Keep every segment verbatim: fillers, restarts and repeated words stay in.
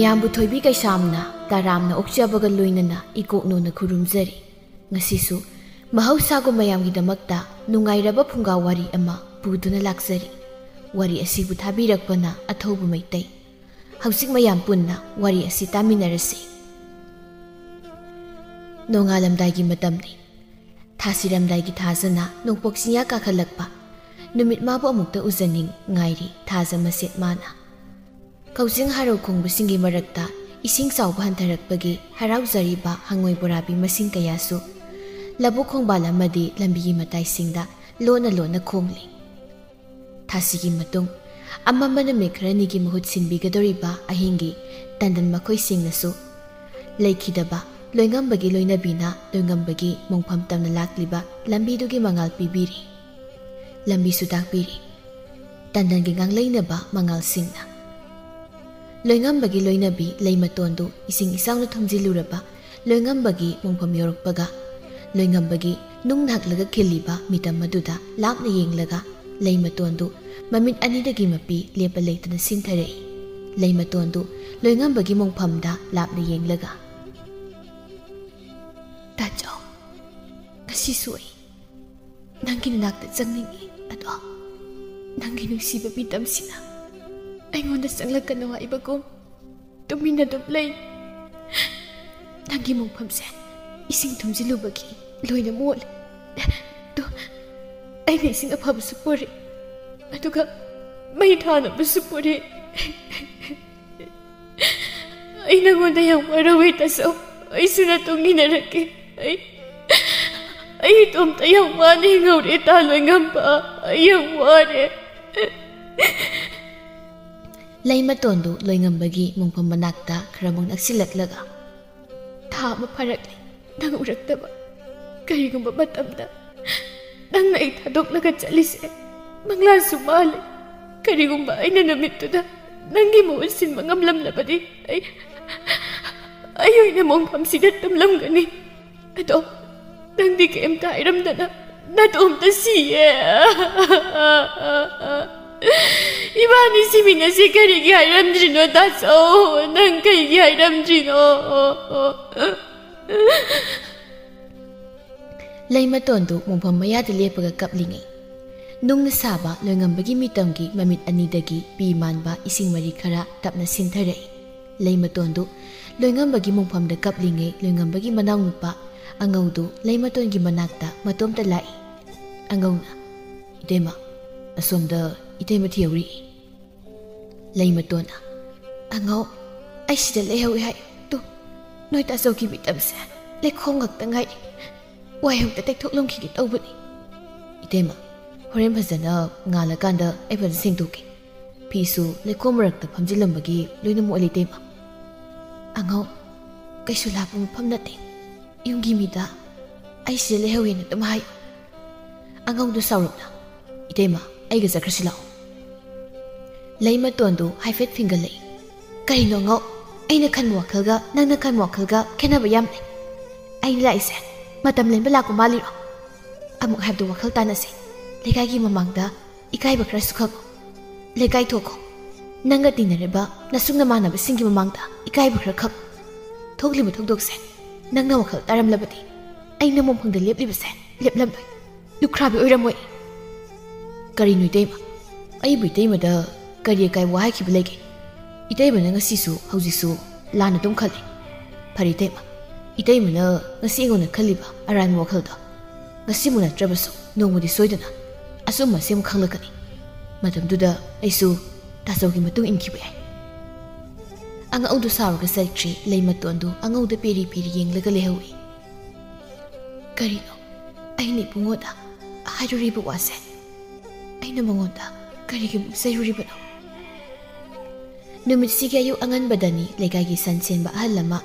ꯃꯌꯥꯝꯕꯨ ꯊꯣꯏꯕꯤ ꯀꯩꯁꯥꯝꯅ ꯇꯔꯥꯝꯅ ꯑꯣꯛꯆꯕꯒ ꯂꯣꯏꯅꯅ ꯏꯀꯣꯛꯅꯣꯅ ꯈꯨꯔꯨꯝꯖꯔꯤ꯫ ꯉꯁꯤꯁꯨ ꯃꯍꯧꯁꯥꯒꯨꯝ ꯃꯌꯥꯝꯒꯤꯗꯃꯛꯇ ꯅꯨꯡꯉꯥꯏꯔꯕ ꯐꯨꯡꯒꯥ ꯋꯥꯔꯤ ꯑꯃ ꯄꯨꯗꯨꯅ ꯂꯥꯛꯆꯔꯤ꯫ ꯋꯥꯔꯤ ꯑꯁꯤꯕꯨ ꯊꯥꯕꯤꯔꯛꯄꯅ ꯑꯊꯧꯕ ꯃꯩꯇꯩ꯫ ꯍꯧꯖꯤꯛ ꯃꯌꯥꯝ ꯄꯨꯟꯅ ꯋꯥꯔꯤ ꯑꯁꯤ ꯇꯥꯃꯤꯟꯅꯔꯁꯤ꯫ ꯅꯣꯡꯉꯥꯜꯂꯝꯗꯥꯏꯒꯤ ꯃꯇꯝꯅꯤ꯫ ꯊꯥꯁꯤꯔꯝꯗꯥꯏꯒꯤ ꯊꯥꯖꯅ ꯅꯣꯡꯄꯣꯛ ꯆꯤꯡꯌꯥ ꯀꯥꯈꯠꯂꯛꯄ꯫ ꯅꯨꯃꯤꯠ ꯃꯥꯕꯨ ꯑꯃꯨꯛꯇ ꯎꯖꯅꯤꯡ ꯉꯥꯏꯔꯤ ꯊꯥꯖ ꯃꯁꯦꯠ ꯃꯥꯅ꯫ ꯀꯧꯖꯤꯡ ꯍꯔꯥꯎ ꯈꯣꯡꯕꯁꯤꯡꯒꯤ ꯃꯔꯛꯇ ꯏꯁꯤꯡ ꯆꯥꯎꯕ ꯍꯟꯊꯔꯛꯄꯒꯤ ꯍꯔꯥꯎꯖꯔꯤꯕ ꯍꯪꯉꯣꯏ ꯕꯣꯔꯥꯕꯤ ꯃꯁꯤꯡ ꯀꯌꯥꯁꯨ ꯂꯧꯕꯨꯛ ꯈꯣꯡꯕꯥꯜ ꯑꯃꯗꯤ ꯂꯝꯕꯤꯒꯤ ꯃꯇꯥꯏꯁꯤꯡꯗ ꯂꯣꯟꯅ ꯂꯣꯟꯅ ꯈꯣꯡꯂꯤ꯫ ꯊꯥꯁꯤꯒꯤ ꯃꯇꯨꯡ ꯑꯃꯝꯕ ꯅꯨꯃꯤꯠ ꯈꯔꯅꯤꯒꯤ ꯃꯍꯨꯠ ꯁꯤꯟꯕꯤꯒꯗꯧꯔꯤꯕ ꯑꯍꯤꯡꯒꯤ ꯇꯟꯗꯟ ꯃꯈꯣꯏꯁꯤꯡꯅꯁꯨ ꯂꯩꯈꯤꯗꯕ ꯂꯣꯏꯉꯝꯕꯒꯤ ꯂꯣꯏꯅꯕꯤꯅ ꯂꯣꯏꯉꯝꯕꯒꯤ ꯃꯣꯡꯐꯝ ꯇꯝꯅ ꯂꯥꯛꯂꯤꯕ ꯂꯝꯕꯤꯗꯨꯒꯤ ꯃꯉꯥꯜ ꯄꯤꯕꯤꯔꯤ꯫ ꯂꯝꯕꯤꯁꯨ ꯇꯥꯛꯄꯤꯔꯤ꯫ ꯇꯟꯗꯟꯒꯤ ꯉꯥꯡꯂꯩꯅꯕ ꯃꯉꯥꯜꯁꯤꯡꯅ꯫ ꯂꯣꯏꯉꯝꯕꯒꯤ ꯂꯣꯏꯅꯕꯤ ꯂꯩ ꯃꯇꯣꯟꯗꯨ ꯏꯁꯤꯡ ꯏꯆꯥꯎꯅ ꯊꯨꯝꯖꯤꯜꯂꯨꯔꯕ ꯂꯣꯏꯉꯝꯕꯒꯤ ꯃꯣꯡꯐꯝ ꯌꯧꯔꯛꯄꯒ, ꯂꯣꯏꯉꯝꯕꯒꯤ ꯅꯨꯡ ꯅꯥꯛꯂꯒ ꯈꯤꯜꯂꯤꯕ ꯃꯤꯇꯝ ꯑꯗꯨꯗ ꯂꯥꯞꯅ ꯌꯦꯡꯂꯒ, ꯂꯩ ꯃꯇꯣꯟꯗꯨ ꯃꯃꯤꯠ ꯑꯅꯤꯗꯒꯤ ꯃꯄꯤ ꯂꯦꯞꯄ ꯂꯩꯇꯅ ꯁꯤꯟꯊꯔꯛꯏ꯫ ꯂꯩ ꯃꯇꯣꯟꯗꯨ ꯂꯣꯏꯉꯝꯕꯒꯤ ꯃꯣꯡꯐꯝꯗ ꯂꯥꯞꯅ ꯌꯦꯡꯂꯒ, "ꯇꯥꯆꯧ, ꯉꯁꯤꯁꯨ ꯑꯩ ꯅꯪꯒꯤ ꯅꯅꯥꯛꯇ ꯆꯪꯅꯤꯡꯏ꯫ ꯑꯗꯣ ꯅꯪꯒꯤ ꯅꯨꯡꯁꯤꯕ ꯃꯤꯇꯝꯁꯤꯅ ꯑꯩꯉꯣꯟꯗ ꯆꯪꯂꯛꯀꯅꯨ ꯍꯥꯏꯕꯒꯨꯝ ꯇꯨꯃꯤꯟꯅ ꯑꯗꯨꯝ ꯂꯩ꯫ ꯅꯪꯒꯤ ꯃꯣꯡꯐꯝꯁꯦ ꯏꯁꯤꯡ ꯊꯨꯝꯖꯤꯜꯂꯨꯕꯒꯤ ꯂꯣꯏꯅ ꯃꯣꯠꯂꯦ꯫ ꯑꯗꯣ ꯑꯩꯅ ꯏꯁꯤꯡ ꯑꯐꯕꯁꯨ ꯄꯨꯔꯛꯏ, ꯑꯗꯨꯒ ꯃꯩ ꯊꯥꯅꯕꯁꯨ ꯄꯨꯔꯛꯏ꯫ ꯑꯩ ꯅꯉꯣꯟꯗ ꯌꯥꯝ ꯋꯥꯔꯧꯏ ꯇꯥꯆꯧ꯫ ꯑꯩꯁꯨ ꯅꯇꯨꯡ ꯏꯟꯅꯔꯛꯀꯦ꯫ ꯑꯩ, ꯑꯩ ꯏꯇꯣꯝꯇ ꯌꯥꯝ ꯋꯥꯅ ꯍꯤꯡꯍꯧꯔꯦ ꯇꯥ ꯂꯣꯏꯉꯝꯕ꯫ ꯑꯩ ꯌꯥꯝ ꯋꯥꯔꯦ꯫ ꯂꯩ ꯃꯇꯣꯟꯗꯨ ꯂꯣꯏꯉꯝꯕꯒꯤ ꯃꯣꯡꯐꯝ ꯃꯅꯥꯛꯇ ꯈꯔꯃꯨꯛ ꯅꯛꯁꯤꯜꯂꯛꯂꯒ, "ꯊꯥ ꯑꯃ ꯐꯥꯔꯛꯂꯦ ꯅꯪ ꯎꯔꯛꯇꯕ꯫ ꯀꯔꯤꯒꯨꯝꯕ ꯃꯇꯝꯗ ꯅꯪꯅ ꯑꯩ ꯊꯥꯗꯣꯛꯂꯒ ꯆꯠꯂꯤꯁꯦ ꯃꯪꯂꯥꯟꯁꯨ ꯃꯥꯜꯂꯦ꯫ ꯀꯔꯤꯒꯨꯝꯕ ꯑꯩꯅ ꯅꯨꯃꯤꯠꯇꯨꯗ ꯅꯪꯒꯤ ꯃꯍꯨꯠ ꯁꯤꯟꯕ ꯉꯝꯂꯝꯂꯕꯗꯤ ꯑꯩ, ꯑꯩ ꯑꯣꯏꯅ ꯃꯣꯡꯐꯝꯁꯤꯗ ꯇꯨꯝꯂꯝꯒꯅꯤ꯫ ꯑꯗꯣ ꯅꯪꯗꯤ ꯀꯩꯝꯇ ꯍꯥꯏꯔꯝꯗꯅ ꯅꯇꯣꯝꯇ ꯁꯤꯌꯦ꯫" ꯏꯕꯥꯅꯤ ꯁꯤꯃꯤꯟꯅꯁꯤ ꯀꯔꯤꯒꯤ ꯍꯥꯏꯔꯝꯗ꯭ꯔꯤꯅꯣ, ꯇꯥꯆꯧ? ꯅꯪ ꯀꯩꯒꯤ ꯍꯥꯏꯔꯝꯗ꯭ꯔꯤꯅꯣ? ꯂꯩꯃꯇꯣꯟꯗꯨ ꯃꯣꯡꯐꯝ ꯃꯌꯥꯗ ꯂꯦꯞꯄꯒ ꯀꯞꯂꯤꯉꯩ, ꯅꯨꯡꯅ ꯁꯥꯕ ꯂꯣꯏꯉꯝꯕꯒꯤ ꯃꯤꯇꯝꯒꯤ ꯃꯃꯤꯠ ꯑꯅꯤꯗꯒꯤ ꯄꯤ ꯃꯥꯟꯕ ꯏꯁꯤꯡ ꯃꯔꯤ ꯈꯔ ꯇꯞꯅ ꯁꯤꯟꯊꯔꯛꯏ꯫ ꯂꯩꯃꯇꯣꯟꯗꯨ ꯂꯣꯏꯉꯝꯕꯒꯤ ꯃꯣꯡꯐꯝꯗ ꯀꯞꯂꯤꯉꯩ, ꯂꯣꯏꯉꯝꯕꯒꯤ ꯃꯅꯥꯎꯅꯨꯄꯥ ꯑꯉꯧꯗꯨ ꯂꯩꯃꯇꯣꯟꯒꯤ ꯃꯅꯥꯛꯇ ꯃꯇꯣꯝꯇ ꯂꯥꯛꯏ꯫ ꯑꯉꯧꯅ, "ꯏꯇꯩꯃ, ꯑꯁꯣꯝꯗ ꯏꯇꯩꯃ ꯊꯤꯍꯧꯔꯤ꯫" ꯂꯩꯃꯇꯣꯟꯅ, "ꯑꯉꯧ, ꯑꯩ ꯁꯤꯗ ꯂꯩꯍꯧꯏ ꯍꯥꯏ꯫ ꯇꯨ, ꯅꯣꯏ ꯇꯥꯆꯧꯒꯤ ꯃꯤꯇꯝꯁꯦ ꯂꯩꯈꯣꯝ ꯉꯥꯛꯇ ꯉꯥꯏꯔꯤ꯫ ꯋꯥꯏ ꯑꯝꯇ ꯇꯩꯊꯣꯛꯂꯝꯈꯤꯒꯦ ꯇꯧꯕꯅꯤ꯫" "ꯏꯇꯩꯃ, ꯍꯣꯔꯦꯟ ꯐꯖꯅ ꯉꯥꯜꯂꯀꯥꯟꯗ ꯑꯩ ꯐꯖꯅ ꯁꯦꯡꯗꯣꯛꯀꯦ꯫ ꯐꯤꯁꯨ ꯂꯩꯈꯣꯝ ꯃꯔꯛꯇ ꯐꯝꯖꯤꯜꯂꯝꯕꯒꯤ ꯂꯣꯏꯅ ꯃꯣꯠꯂꯤ, ꯏꯇꯩꯃ꯫" "ꯑꯉꯧ, ꯀꯩꯁꯨ ꯂꯥꯞꯄ ꯃꯐꯝ ꯅꯠꯇꯦ꯫ ꯌꯨꯝꯒꯤ ꯃꯤꯗ ꯑꯩ ꯁꯤꯗ ꯂꯩꯍꯧꯋꯦꯅ ꯑꯗꯨꯝ ꯍꯥꯏꯌꯨ꯫" ꯑꯉꯧꯗꯨ ꯁꯥꯎꯔꯞꯅ, "ꯏꯇꯩꯃ, ꯑꯩꯒ ꯆꯠꯈ꯭ꯔꯁꯤ ꯂꯥꯛꯑꯣ꯫" ꯂꯩꯃꯇꯣꯟꯗꯨ ꯍꯥꯏꯐꯦꯠ ꯐꯤꯡꯒꯠꯂꯛꯏ꯫ "ꯀꯔꯤꯅꯣ ꯑꯉꯧ? ꯑꯩꯅ ꯈꯟꯕ ꯋꯥꯈꯜꯒ ꯅꯪꯅ ꯈꯟꯕ ꯋꯥꯈꯜꯒ ꯈꯦꯠꯅꯕ ꯌꯥꯝ ꯂꯩ꯫ ꯑꯩꯅ ꯂꯥꯛꯏꯁꯦ ꯃꯇꯝ ꯂꯦꯟꯕ ꯂꯥꯛꯄ ꯃꯥꯜꯂꯤꯔꯣ? ꯑꯃꯨꯛ ꯍꯥꯏꯕꯗ ꯋꯥꯈꯜ ꯇꯥꯅꯁꯦ꯫ ꯂꯩꯀꯥꯏꯒꯤ ꯃꯃꯥꯡꯗ ꯏꯀꯥꯏꯕ ꯈꯔꯁꯨ ꯈꯪꯉꯨ꯫ ꯂꯩꯀꯥꯏ ꯊꯣꯛꯈꯣ꯫ ꯅꯪꯒ ꯇꯤꯟꯅꯔꯤꯕ ꯅꯁꯨꯡ ꯅꯃꯥꯟꯅꯕꯁꯤꯡꯒꯤ ꯃꯃꯥꯡꯗ ꯏꯀꯥꯏꯕ ꯈꯔ ꯈꯪꯉꯨ꯫ ꯊꯣꯛꯂꯤꯕ ꯊꯧꯗꯣꯛꯁꯦ ꯅꯪꯅ ꯋꯥꯈꯜ ꯇꯥꯔꯝꯂꯕꯗꯤ ꯑꯩꯅ ꯃꯣꯡꯐꯝꯗ ꯂꯦꯞꯂꯤꯕꯁꯦ ꯂꯦꯞꯂꯝꯂꯣꯏ꯫ ꯂꯨꯈ꯭ꯔꯥꯕꯤ ꯑꯣꯏꯔꯝꯃꯣꯏ꯫" "ꯀꯔꯤꯅꯣ ꯏꯇꯩꯃ? ꯑꯩꯕꯨ ꯏꯇꯩꯃꯗ ꯀꯔꯤ ꯑꯀꯥꯏꯕ ꯋꯥ ꯍꯥꯏꯈꯤꯕ ꯂꯩꯒꯦ? ꯏꯇꯩꯃꯅ ꯉꯁꯤꯁꯨ ꯍꯧꯖꯤꯛꯁꯨ ꯂꯥꯟꯅ ꯑꯗꯨꯝ ꯈꯜꯂꯤ꯫ ꯐꯔꯦ ꯏꯇꯩꯃ, ꯏꯇꯩꯃꯅ ꯉꯁꯤ ꯑꯩꯉꯣꯟꯗ ꯈꯜꯂꯤꯕ ꯑꯔꯥꯟꯕ ꯋꯥꯈꯜꯗꯣ ꯉꯁꯤꯃꯨꯛ ꯅꯠꯇ꯭ꯔꯕꯁꯨ ꯅꯣꯡꯃꯗꯤ ꯁꯣꯏꯗꯅ ꯑꯆꯨꯝꯕ ꯑꯁꯦꯡꯕ ꯈꯪꯂꯛꯀꯅꯤ꯫ ꯃꯇꯝꯗꯨꯗ ꯑꯩꯁꯨ ꯇꯥꯆꯧꯒꯤ ꯃꯇꯨꯡ ꯏꯟꯈꯤꯕ ꯌꯥꯏ꯫" ꯑꯉꯧꯗꯨ ꯁꯥꯎꯔꯒ ꯆꯠꯈ꯭ꯔꯤ꯫ ꯂꯩꯃꯇꯣꯟꯗꯨ ꯑꯉꯧꯗ ꯄꯦꯔꯤ ꯄꯦꯔꯤ ꯌꯦꯡꯂꯒ ꯂꯩꯍꯧꯏ꯫ "ꯀꯔꯤꯅꯣ ꯑꯩꯅ ꯏꯕꯨꯡꯉꯣꯗ ꯍꯥꯏꯔꯨꯔꯤꯕ ꯋꯥꯁꯦ? ꯑꯩꯅ ꯃꯉꯣꯟꯗ ꯀꯔꯤꯒꯤ ꯑꯃꯨꯛ ꯆꯩꯔꯨꯔꯤꯕꯅꯣ?" ꯅꯨꯃꯤꯠꯁꯤꯒꯤ ꯑꯌꯨꯛ ꯑꯉꯟꯕꯗꯅꯤ ꯂꯩꯀꯥꯏꯒꯤ ꯁꯟ ꯁꯦꯟꯕ ꯑꯍꯜ ꯑꯃ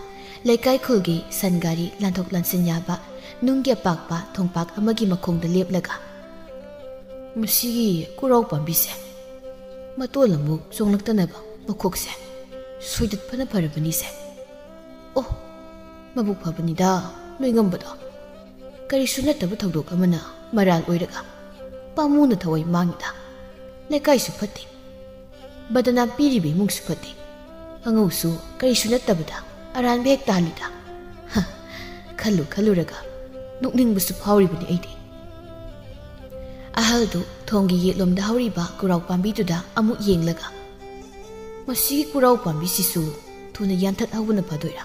ꯂꯩꯀꯥꯏ ꯈꯨꯜꯒꯤ ꯁꯟ ꯒꯥꯔꯤ ꯂꯥꯟꯊꯣꯛ ꯂꯥꯟꯁꯤꯟ ꯌꯥꯕ ꯅꯨꯡꯒꯤ ꯑꯄꯥꯛꯄ ꯊꯣꯡꯄꯥꯛ ꯑꯃꯒꯤ ꯃꯈꯣꯡꯗ ꯂꯦꯞꯂꯒ, "ꯃꯁꯤꯒꯤ ꯀꯨꯔꯥꯎ ꯄꯥꯝꯕꯤꯁꯦ ꯃꯇꯣꯜ ꯑꯃꯨꯛ ꯆꯣꯡꯂꯛꯇꯅꯕ ꯃꯈꯣꯛꯁꯦ ꯁꯣꯏꯗꯠꯄꯅ ꯐꯔꯕꯅꯤꯁꯦ꯫ ꯑꯣ, ꯃꯕꯨꯛ ꯐꯕꯅꯤꯗ ꯂꯣꯏꯉꯝꯕꯗꯣ꯫ ꯀꯔꯤꯁꯨ ꯅꯠꯇꯕ ꯊꯧꯗꯣꯛ ꯑꯃꯅ ꯃꯔꯥꯜ ꯑꯣꯏꯔꯒ ꯄꯥꯝꯃꯨꯅ ꯊꯋꯥꯏ ꯃꯥꯡꯉꯤꯗ꯫ ꯂꯩꯀꯥꯏꯁꯨ ꯐꯠꯇꯦ, ꯕꯗꯅꯥꯝ ꯄꯤꯔꯤꯕ ꯏꯃꯨꯡꯁꯨ ꯐꯠꯇꯦ, ꯑꯉꯧꯁꯨ ꯀꯔꯤꯁꯨ ꯅꯠꯇꯕꯗ ꯑꯔꯥꯟꯕ ꯍꯦꯛ ꯇꯥꯍꯜꯂꯤꯗ꯫ ꯍ, ꯈꯜꯂꯨ ꯈꯜꯂꯨꯔꯒ ꯅꯣꯛꯅꯤꯡꯕꯁꯨ ꯐꯥꯎꯔꯤꯕꯅꯤ ꯑꯩꯗꯤ꯫ ꯑꯍꯜꯗꯨ ꯊꯣꯡꯒꯤ ꯌꯦꯠꯂꯣꯝꯗ ꯍꯧꯔꯤꯕ ꯀꯨꯔꯥꯎ ꯄꯥꯝꯕꯤꯗꯨꯗ ꯑꯃꯨꯛ ꯌꯦꯡꯂꯒ, "ꯃꯁꯤꯒꯤ ꯀꯨꯔꯥꯎ ꯄꯥꯝꯕꯤꯁꯤꯁꯨ ꯊꯨꯅ ꯌꯥꯟꯊꯠꯍꯧꯕꯅ ꯐꯗꯣꯏꯔꯥ?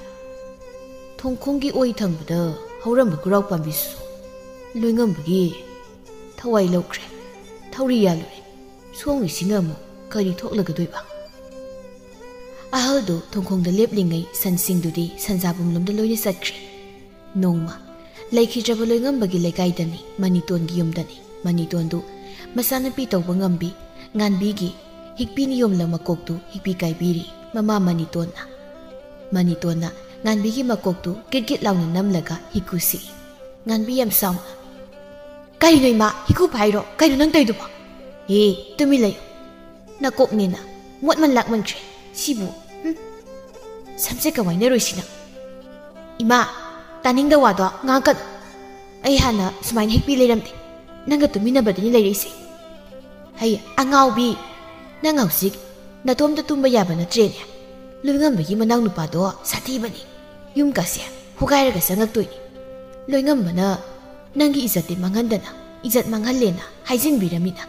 ꯊꯣꯡꯈꯣꯡꯒꯤ ꯑꯣꯏ ꯊꯪꯕꯗ ꯍꯧꯔꯝꯕ ꯀꯨꯔꯥꯎ ꯄꯥꯝꯕꯤꯁꯤꯁꯨ ꯂꯣꯏꯉꯝꯕꯒꯤ ꯊꯋꯥꯏ ꯂꯧꯈ꯭ꯔꯦ, ꯊꯧꯔꯤ ꯌꯥꯜꯂꯨꯔꯦ, ꯁꯣꯝꯒꯤꯁꯤꯅ ꯑꯃꯨꯛ ꯀꯔꯤ ꯊꯣꯛꯂꯒꯗꯣꯏꯕ?" ꯑꯍꯜꯗꯨ ꯊꯣꯡꯈꯣꯡꯗ ꯂꯦꯞꯂꯤꯉꯩ ꯁꯟꯁꯤꯡꯗꯨꯗꯤ ꯁꯟꯖꯥꯕꯨꯡꯂꯣꯝꯗ ꯂꯣꯏꯅ ꯆꯠꯈ꯭ꯔꯦ꯫ ꯅꯣꯡꯃ ꯂꯩꯈꯤꯗ꯭ꯔꯕ ꯂꯣꯏꯉꯝꯕꯒꯤ ꯂꯩꯀꯥꯏꯗꯅꯤ, ꯃꯅꯤꯇꯣꯟꯒꯤ ꯌꯨꯝꯗꯅꯤ꯫ ꯃꯅꯤꯇꯣꯟꯗꯨ ꯃꯆꯥꯅꯨꯄꯤ ꯇꯧꯕ ꯉꯝꯕꯤ, ꯉꯥꯟꯕꯤꯒꯤ ꯍꯤꯛꯄꯤ ꯅꯤꯌꯣꯝꯂ ꯃꯀꯣꯛꯇꯨ ꯍꯤꯛꯄꯤ ꯀꯥꯏꯕꯤꯔꯤ ꯃꯃꯥ ꯃꯅꯤꯇꯣꯟꯅ꯫ ꯃꯅꯤꯇꯣꯟꯅ ꯉꯥꯟꯕꯤꯒꯤ ꯃꯀꯣꯛꯇꯨ ꯒꯤꯠ ꯒꯤꯠ ꯂꯥꯎꯅ ꯅꯝꯂꯒ ꯍꯤꯀꯨ ꯁꯤꯛꯏ꯫ ꯉꯥꯟꯕꯤ ꯌꯥꯝ ꯁꯥꯎꯅ, "ꯀꯩꯅꯣ ꯏꯃꯥ, ꯍꯤꯀꯨ ꯐꯥꯏꯔꯣ? ꯀꯩꯅꯣ ꯅꯪ ꯇꯧꯏꯗꯨꯕꯣ? ꯍꯦ, ꯇꯨꯃꯤꯟ ꯂꯩꯌꯨ꯫ ꯅꯀꯣꯛꯅꯦꯅ ꯃꯣꯠꯃꯟ ꯂꯥꯛꯃꯟꯈ꯭ꯔꯦ ꯁꯤꯕꯨ꯫ ꯍꯨꯝ꯫ ꯁꯝꯆꯦꯠꯀ ꯋꯥꯏꯅꯔꯣꯏꯁꯤ ꯅꯪ꯫ ꯏꯃꯥ, ꯇꯥꯅꯤꯡꯗ ꯋꯥꯗꯣ ꯉꯥꯡꯀꯅꯨ꯫ ꯑꯩ ꯍꯥꯟꯅ ꯁꯨꯃꯥꯏꯅ ꯍꯤꯛꯄꯤ ꯂꯩꯔꯝꯗꯦ꯫ ꯅꯪꯒ ꯇꯨꯃꯤꯟꯅꯕꯗꯅꯤ ꯂꯩꯔꯛꯏꯁꯦ꯫ ꯍꯩ, ꯑꯉꯥꯎꯕꯤ, ꯅꯪ ꯍꯧꯖꯤꯛ ꯅꯇꯣꯝꯇ ꯇꯨꯝꯕ ꯌꯥꯕ ꯅꯠꯇ꯭ꯔꯦꯅꯦ꯫ ꯂꯨꯏꯉꯝꯕꯒꯤ ꯃꯅꯥꯎ ꯅꯨꯄꯥꯗꯣ ꯁꯥꯊꯤꯕꯅꯤ꯫ ꯌꯨꯝꯒꯁꯦ ꯍꯨꯒꯥꯏꯔꯒ ꯆꯪꯉꯛꯇꯣꯏꯅꯤ꯫ ꯂꯣꯏꯉꯝꯕꯅ ꯅꯪꯒꯤ ꯏꯖꯠꯇꯤ ꯃꯥꯡꯍꯟꯗꯅ ꯏꯖꯠ ꯃꯥꯡꯍꯜꯂꯦꯅ ꯍꯥꯏꯖꯤꯟꯕꯤꯔꯝꯃꯤꯅ꯫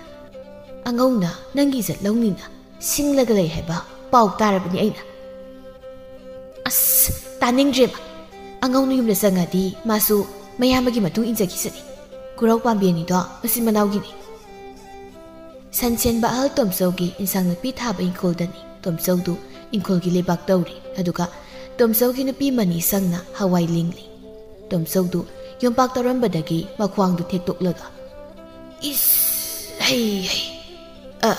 ꯑꯉꯧꯅ ꯅꯪꯒꯤ ꯏꯖꯠ ꯂꯧꯅꯤꯅ ꯁꯤꯡꯂꯒ ꯂꯩ ꯍꯥꯏꯕ ꯄꯥꯎ ꯇꯥꯔꯕꯅꯤ ꯑꯩꯅ꯫ ꯑꯁ, ꯇꯥꯅꯤꯡꯗ꯭ꯔꯦꯕ꯫ ꯑꯉꯧꯅ ꯌꯨꯝꯗ ꯆꯪꯉꯗꯤ ꯃꯥꯁꯨ ꯃꯌꯥꯝꯕꯒꯤ ꯃꯇꯨꯡ ꯏꯟꯖꯈꯤꯁꯅꯤ꯫ ꯈꯨꯔꯧ ꯄꯥꯝꯕꯤ ꯑꯅꯤꯗꯣ ꯃꯆꯤꯟ ꯃꯅꯥꯎꯒꯤꯅꯤ꯫ ꯁꯟ ꯁꯦꯟꯕ ꯑꯍꯜ ꯇꯣꯝꯆꯧꯒꯤ ꯏꯟꯁꯥꯡ ꯅꯥꯄꯤ ꯊꯥꯕ ꯏꯪꯈꯣꯜꯗꯅꯤ꯫ ꯇꯣꯝꯆꯧꯗꯨ ꯏꯪꯈꯣꯜꯒꯤ ꯂꯩꯕꯥꯛ ꯇꯧꯔꯤ, ꯑꯗꯨꯒ ꯇꯣꯝꯆꯧꯒꯤ ꯅꯨꯄꯤ ꯃꯅꯤ ꯁꯪꯅ ꯍꯋꯥꯏ ꯂꯤꯡꯂꯤ꯫ ꯇꯣꯝꯆꯧꯗꯨ ꯌꯣꯝꯄꯥꯛ ꯇꯧꯔꯝꯕꯗꯒꯤ ꯃꯈ꯭ꯋꯥꯡꯗꯨ ꯊꯦꯛꯇꯣꯛꯂꯒ, "ꯏꯁ, ꯍꯩ, ꯍꯩ, ꯑ,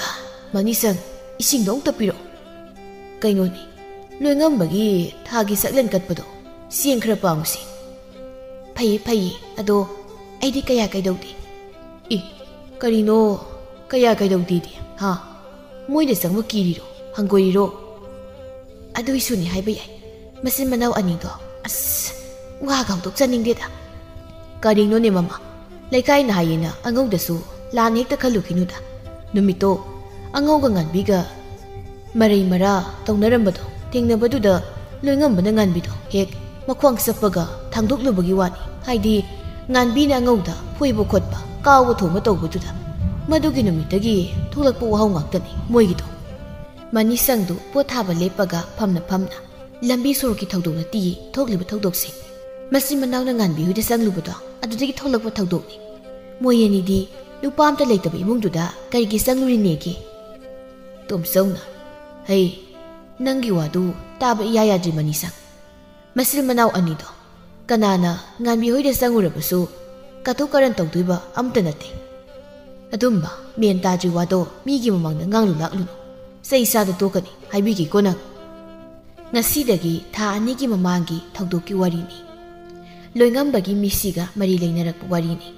ꯃꯅꯤ ꯁꯪ, ꯏꯁꯤꯡꯗꯣ ꯑꯃꯨꯛꯇ ꯄꯤꯔꯛꯑꯣ꯫ ꯀꯩꯅꯣꯅꯦ, ꯂꯣꯏꯉꯝꯕꯒꯤ ꯊꯥꯒꯤ ꯆꯥꯛꯂꯦꯟ ꯀꯠꯄꯗꯣ, ꯆꯦꯡ ꯈꯔ ꯄꯥꯡꯉꯨꯁꯦ꯫" "ꯐꯩꯌꯦ, ꯐꯩꯌꯦ, ꯑꯗꯣ ꯑꯩꯗꯤ ꯀꯌꯥ ꯀꯩꯗꯧꯗꯦ꯫" "ꯏ, ꯀꯔꯤꯅꯣ ꯀꯌꯥ ꯀꯩꯗꯧꯗꯦꯗꯤ, ꯍꯥ? ꯃꯣꯏꯗ ꯆꯪꯕ ꯀꯤꯔꯤꯔꯣ, ꯍꯪꯒꯣꯏꯔꯤꯔꯣ?" "ꯑꯗꯨꯏꯁꯨꯅꯤ ꯍꯥꯏꯕ ꯌꯥꯏ, ꯃꯆꯤꯟ ꯃꯅꯥꯎ ꯑꯅꯤꯗꯣ, ꯑꯁ, ꯋꯥꯒ ꯍꯧꯗꯣꯛꯆꯅꯤꯡꯗꯦꯗ꯫" "ꯀꯔꯤꯅꯣꯅꯦ ꯃꯃꯥ, ꯂꯩꯀꯥꯏꯅ ꯍꯥꯏꯌꯦꯅ ꯑꯉꯧꯗꯁꯨ ꯂꯥꯟꯅ ꯍꯦꯛꯇ ꯈꯜꯂꯨꯈꯤꯅꯨꯗ꯫ ꯅꯨꯃꯤꯠꯇꯣ ꯑꯉꯧꯒ ꯉꯥꯟꯕꯤꯒ ꯃꯔꯩ ꯃꯔꯥ ꯇꯧꯅꯔꯝꯕꯗꯣ ꯊꯦꯡꯅꯕꯗꯨꯗ ꯂꯣꯏꯉꯝꯕꯅ ꯉꯥꯟꯕꯤꯗꯣ ꯍꯦꯛ ꯃꯈ꯭ꯋꯥꯡ ꯆꯞꯄꯒ ꯊꯥꯡꯗꯣꯛꯂꯨꯕꯒꯤ ꯋꯥꯅꯤ꯫ ꯍꯥꯏꯗꯤ ꯉꯥꯟꯕꯤꯅ ꯑꯉꯧꯗ ꯐꯣꯏꯕ ꯈꯣꯠꯄ, ꯀꯥꯎꯕ ꯊꯣꯡꯕ ꯇꯧꯕꯗꯨꯗ꯫ ꯃꯗꯨꯒꯤ ꯅꯨꯃꯤꯠꯇꯒꯤ ꯊꯣꯛꯂꯛꯄ ꯋꯥꯍꯧ ꯉꯥꯛꯇꯅꯤ ꯃꯣꯏꯒꯤꯗꯣ꯫ ꯃꯅꯤꯁꯪꯗꯨ ꯄꯣꯠ ꯊꯥꯕ ꯂꯦꯞꯄꯒ ꯐꯝꯅ ꯐꯝꯅ ꯂꯝꯕꯤ ꯁꯣꯔꯣꯛꯀꯤ ꯊꯧꯗꯣꯛ ꯅꯠꯇꯤꯌꯦ ꯊꯣꯛꯂꯤꯕ ꯊꯧꯗꯣꯛꯁꯦ꯫ ꯃꯆꯤꯟ ꯃꯅꯥꯎꯅ ꯉꯥꯟꯕꯤ ꯍꯣꯏꯗ ꯆꯪꯂꯨꯕꯗꯣ ꯑꯗꯨꯗꯒꯤ ꯊꯣꯛꯂꯛꯄ ꯊꯧꯗꯣꯛꯅꯤ꯫ ꯃꯣꯏ ꯑꯅꯤꯗꯤ ꯅꯨꯄꯥ ꯑꯝꯇ ꯂꯩꯇꯕ ꯏꯃꯨꯡꯗꯨꯗ ꯀꯔꯤꯒꯤ ꯆꯪꯂꯨꯔꯤꯅꯦꯒꯦ? ꯇꯣꯝꯆꯧꯅ, "ꯍꯩ, ꯅꯪꯒꯤ ꯋꯥꯗꯨ ꯇꯥꯕ ꯏꯌꯥ ꯌꯥꯗ꯭ꯔꯤ ꯃꯅꯤꯁꯪ꯫ ꯃꯆꯤꯟ ꯃꯅꯥꯎ ꯑꯅꯤꯗꯣ ꯀꯅꯥꯅ ꯉꯥꯟꯕꯤ ꯍꯣꯏꯗ ꯆꯪꯉꯨꯔꯕꯁꯨ ꯀꯇꯨ ꯀꯔꯟ ꯇꯧꯗꯣꯏꯕ ꯑꯝꯇ ꯅꯠꯇꯦ꯫ ꯑꯗꯨꯝꯕ ꯃꯦꯟ ꯇꯥꯗ꯭ꯔꯤ ꯋꯥꯗꯣ ꯃꯤꯒꯤ ꯃꯃꯥꯡꯗ ꯉꯥꯡꯂꯨ ꯂꯥꯛꯂꯨꯅꯨ꯫ ꯆꯩ ꯆꯥꯗ ꯇꯣꯛꯀꯅꯤ, ꯍꯥꯏꯕꯤꯒꯦꯀꯣ ꯅꯪ"꯫ ꯉꯁꯤꯗꯒꯤ ꯊꯥ ꯑꯅꯤꯒꯤ ꯃꯃꯥꯡꯒꯤ ꯊꯧꯗꯣꯛꯀꯤ ꯋꯥꯔꯤꯅꯤ꯫ ꯂꯣꯏꯉꯝꯕꯒꯤ ꯃꯤꯁꯤꯒ ꯃꯔꯤ ꯂꯩꯅꯔꯛꯄ ꯋꯥꯔꯤꯅꯤ꯫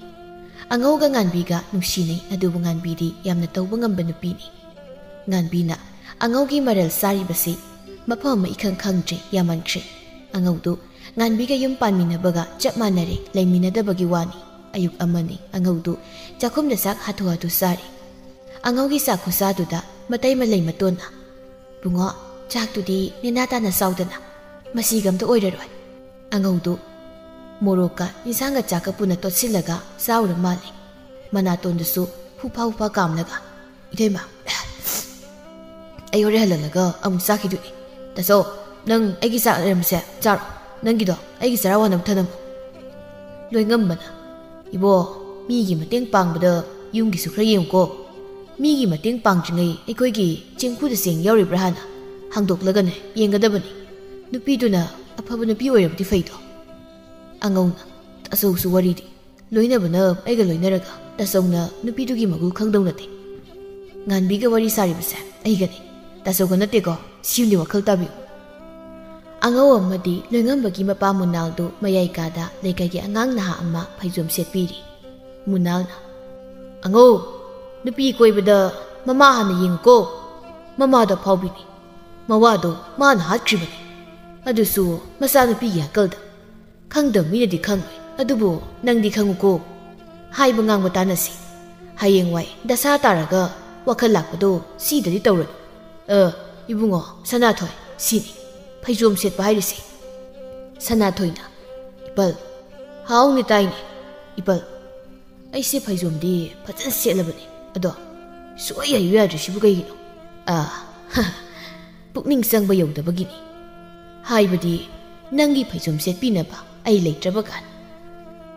ꯑꯉꯧꯒ ꯉꯥꯟꯕꯤꯒ ꯅꯨꯡꯁꯤꯅꯩ, ꯑꯗꯨꯕꯨ ꯉꯥꯟꯕꯤꯗꯤ ꯌꯥꯝꯅ ꯇꯧꯕ ꯉꯝꯕ ꯅꯨꯄꯤꯅꯤ꯫ ꯉꯥꯟꯕꯤꯅ ꯑꯉꯧꯒꯤ ꯃꯔꯜ ꯆꯥꯔꯤꯕꯁꯤ ꯃꯐꯝ ꯑꯃ ꯏꯈꯪ ꯈꯪꯗ꯭ꯔꯦ, ꯌꯥꯝꯃꯟꯈ꯭ꯔꯦ꯫ ꯑꯉꯧꯗꯨ ꯉꯥꯟꯕꯤꯒ ꯌꯨꯝ ꯄꯥꯟꯃꯤꯟꯅꯕꯒ ꯆꯞ ꯃꯥꯟꯅꯔꯦ, ꯂꯩꯃꯤꯟꯅꯗꯕꯒꯤ ꯋꯥꯅꯤ꯫ ꯑꯌꯨꯛ ꯑꯃꯅꯤ, ꯑꯉꯧꯗꯨ ꯆꯥꯛꯈꯨꯝꯗ ꯆꯥꯛ ꯍꯥꯊꯨ ꯍꯥꯊꯨ ꯆꯥꯔꯤ꯫ ꯑꯉꯧꯒꯤ ꯆꯥꯛ ꯈꯨꯆꯥꯗꯨꯗ ꯃꯇꯩ ꯃꯂꯩ ꯃꯇꯣꯟꯅ, "ꯕꯨꯡꯉꯣ, ꯆꯥꯛꯇꯨꯗꯤ ꯅꯦꯅꯥ ꯇꯥꯅ ꯆꯥꯎꯗꯅ, ꯃꯁꯤꯒ ꯑꯝꯇ ꯑꯣꯏꯔꯔꯣꯏ"꯫ ꯑꯉꯧꯗꯨ ꯃꯣꯔꯣꯛꯀ ꯏꯟꯁꯥꯡꯒ ꯆꯥꯛꯀ ꯄꯨꯟꯅ ꯇꯣꯠꯁꯤꯜꯂꯒ ꯆꯥꯎꯔ ꯃꯥꯜꯂꯦ꯫ ꯃꯅꯥꯇꯣꯟꯗꯨꯁꯨ ꯍꯨꯐꯥ ꯍꯨꯐꯥ ꯀꯥꯝꯂꯒ, "ꯏꯇꯩꯃ, ꯑꯩ ꯍꯣꯔꯦꯟ ꯍꯜꯂꯛꯂꯒ ꯑꯃꯨꯛ ꯆꯥꯈꯤꯗꯣꯏꯅꯤ꯫ ꯇꯥꯆꯧ, ꯅꯪ ꯑꯩꯒꯤ ꯆꯥꯛ ꯂꯩꯔꯝꯕꯁꯦ ꯆꯥꯔꯣ꯫ ꯅꯪꯒꯤꯗꯣ ꯑꯩꯒꯤ ꯆꯔꯥ ꯋꯥꯅꯕ ꯊꯅꯝꯃꯨ"꯫ ꯂꯣꯏꯉꯝꯕꯅ, "ꯏꯕꯣ, ꯃꯤꯒꯤ ꯃꯇꯦꯡ ꯄꯥꯡꯕꯗ ꯌꯨꯝꯒꯤꯁꯨ ꯈꯔ ꯌꯦꯡꯉꯨꯀꯣ꯫ ꯃꯤꯒꯤ ꯃꯇꯦꯡ ꯄꯥꯡꯗ꯭ꯔꯤꯉꯩ ꯑꯩꯈꯣꯏꯒꯤ ꯆꯦꯡꯐꯨꯗ ꯆꯦꯡ ꯌꯥꯎꯔꯤꯕ꯭ꯔꯥ ꯍꯥꯟꯅ ꯍꯥꯡꯗꯣꯛꯂꯒꯅꯦ ꯌꯦꯡꯒꯗꯕꯅꯤ꯫ ꯅꯨꯄꯤꯗꯨꯅ ꯑꯐꯕ ꯅꯨꯄꯤ ꯑꯣꯏꯔꯕꯗꯤ ꯐꯩꯗꯣ"꯫ ꯑꯉꯧꯅ, "ꯇꯥꯆꯧꯁꯨ ꯋꯥꯔꯤꯗꯤ꯫ ꯂꯣꯏꯅꯕꯅ ꯑꯩꯒ ꯂꯣꯏꯅꯔꯒ ꯇꯥꯆꯧꯅ ꯅꯨꯄꯤꯗꯨꯒꯤ ꯃꯒꯨꯟ ꯈꯪꯗꯧ ꯅꯠꯇꯦ"꯫ ꯉꯥꯟꯕꯤꯒ ꯋꯥꯔꯤ ꯁꯥꯔꯤꯕꯁꯦ ꯑꯩꯒꯅꯤ, ꯇꯥꯆꯧꯒ ꯅꯠꯇꯦꯀꯣ꯫ ꯁꯤꯝꯗꯤ ꯋꯥꯈꯜ ꯇꯥꯕꯤꯌꯨ꯫ ꯑꯉꯧ ꯑꯃꯗꯤ ꯂꯣꯏꯉꯝꯕꯒꯤ ꯃꯄꯥ ꯃꯨꯅꯥꯜꯗꯨ ꯃꯌꯥꯏ ꯀꯥꯗ ꯂꯩꯀꯥꯏꯒꯤ ꯑꯉꯥꯡ ꯅꯍꯥ ꯑꯃ ꯐꯩꯖꯣꯝ ꯁꯦꯠꯄꯤꯔꯤ꯫ ꯃꯨꯅꯥꯜꯅ, "ꯑꯉꯧ, ꯅꯨꯄꯤ ꯀꯣꯏꯕꯗ ꯃꯃꯥ ꯍꯥꯟꯅ ꯌꯦꯡꯉꯨꯀꯣ꯫ ꯃꯃꯥꯗ ꯐꯥꯎꯕꯤꯅꯤ꯫ ꯃꯋꯥꯗꯣ ꯃꯥꯅ ꯍꯥꯠꯈ꯭ꯔꯤꯕꯅꯤ꯫ ꯑꯗꯨꯁꯨ ꯃꯆꯥꯅꯨꯄꯤꯒꯤ ꯍꯥꯀꯜꯗ꯫ ꯈꯪꯗꯕ ꯃꯤꯅꯗꯤ ꯈꯪꯉꯣꯏ, ꯑꯗꯨꯕꯨ ꯅꯪꯗꯤ ꯈꯪꯉꯨꯀꯣ꯫ ꯍꯥꯏꯕ ꯉꯥꯡꯕ ꯇꯥꯟꯅꯁꯤ꯫ ꯍꯌꯦꯡꯋꯥꯏ ꯗꯁꯥ ꯇꯥꯔꯒ ꯋꯥꯈꯜ ꯂꯥꯛꯄꯗꯣ ꯁꯤꯗꯗꯤ ꯇꯧꯔꯅꯨ꯫ ꯑ, ꯏꯕꯨꯡꯉꯣ, ꯁꯅꯥꯊꯣꯏ, ꯁꯤꯅꯤ ꯐꯩꯖꯣꯝ ꯁꯦꯠꯄ ꯍꯥꯏꯔꯤꯁꯦ꯫ ꯁꯅꯥꯊꯣꯏꯅ, "ꯏꯄꯜ, ꯍꯥꯎꯅꯦ ꯇꯥꯏꯅꯦ꯫ ꯏꯄꯜ, ꯑꯩꯁꯦ ꯐꯩꯖꯣꯝꯗꯤ ꯐꯖꯅ ꯁꯦꯠꯂꯕꯅꯦ, ꯑꯗꯣ ꯁꯨꯛꯍꯩ ꯍꯩꯌꯨ ꯌꯥꯗ꯭ꯔꯤꯁꯤꯕꯨ ꯀꯩꯒꯤꯅꯣ?" "ꯑ, ꯄꯨꯛꯅꯤꯡ ꯆꯪꯕ ꯌꯧꯗꯕꯒꯤꯅꯤ꯫ ꯍꯥꯏꯕꯗꯤ ꯅꯪꯒꯤ ꯐꯩꯖꯣꯝ ꯁꯦꯠꯄꯤꯅꯕ ꯑꯩ ꯂꯩꯇ꯭ꯔꯕ ꯀꯥꯟ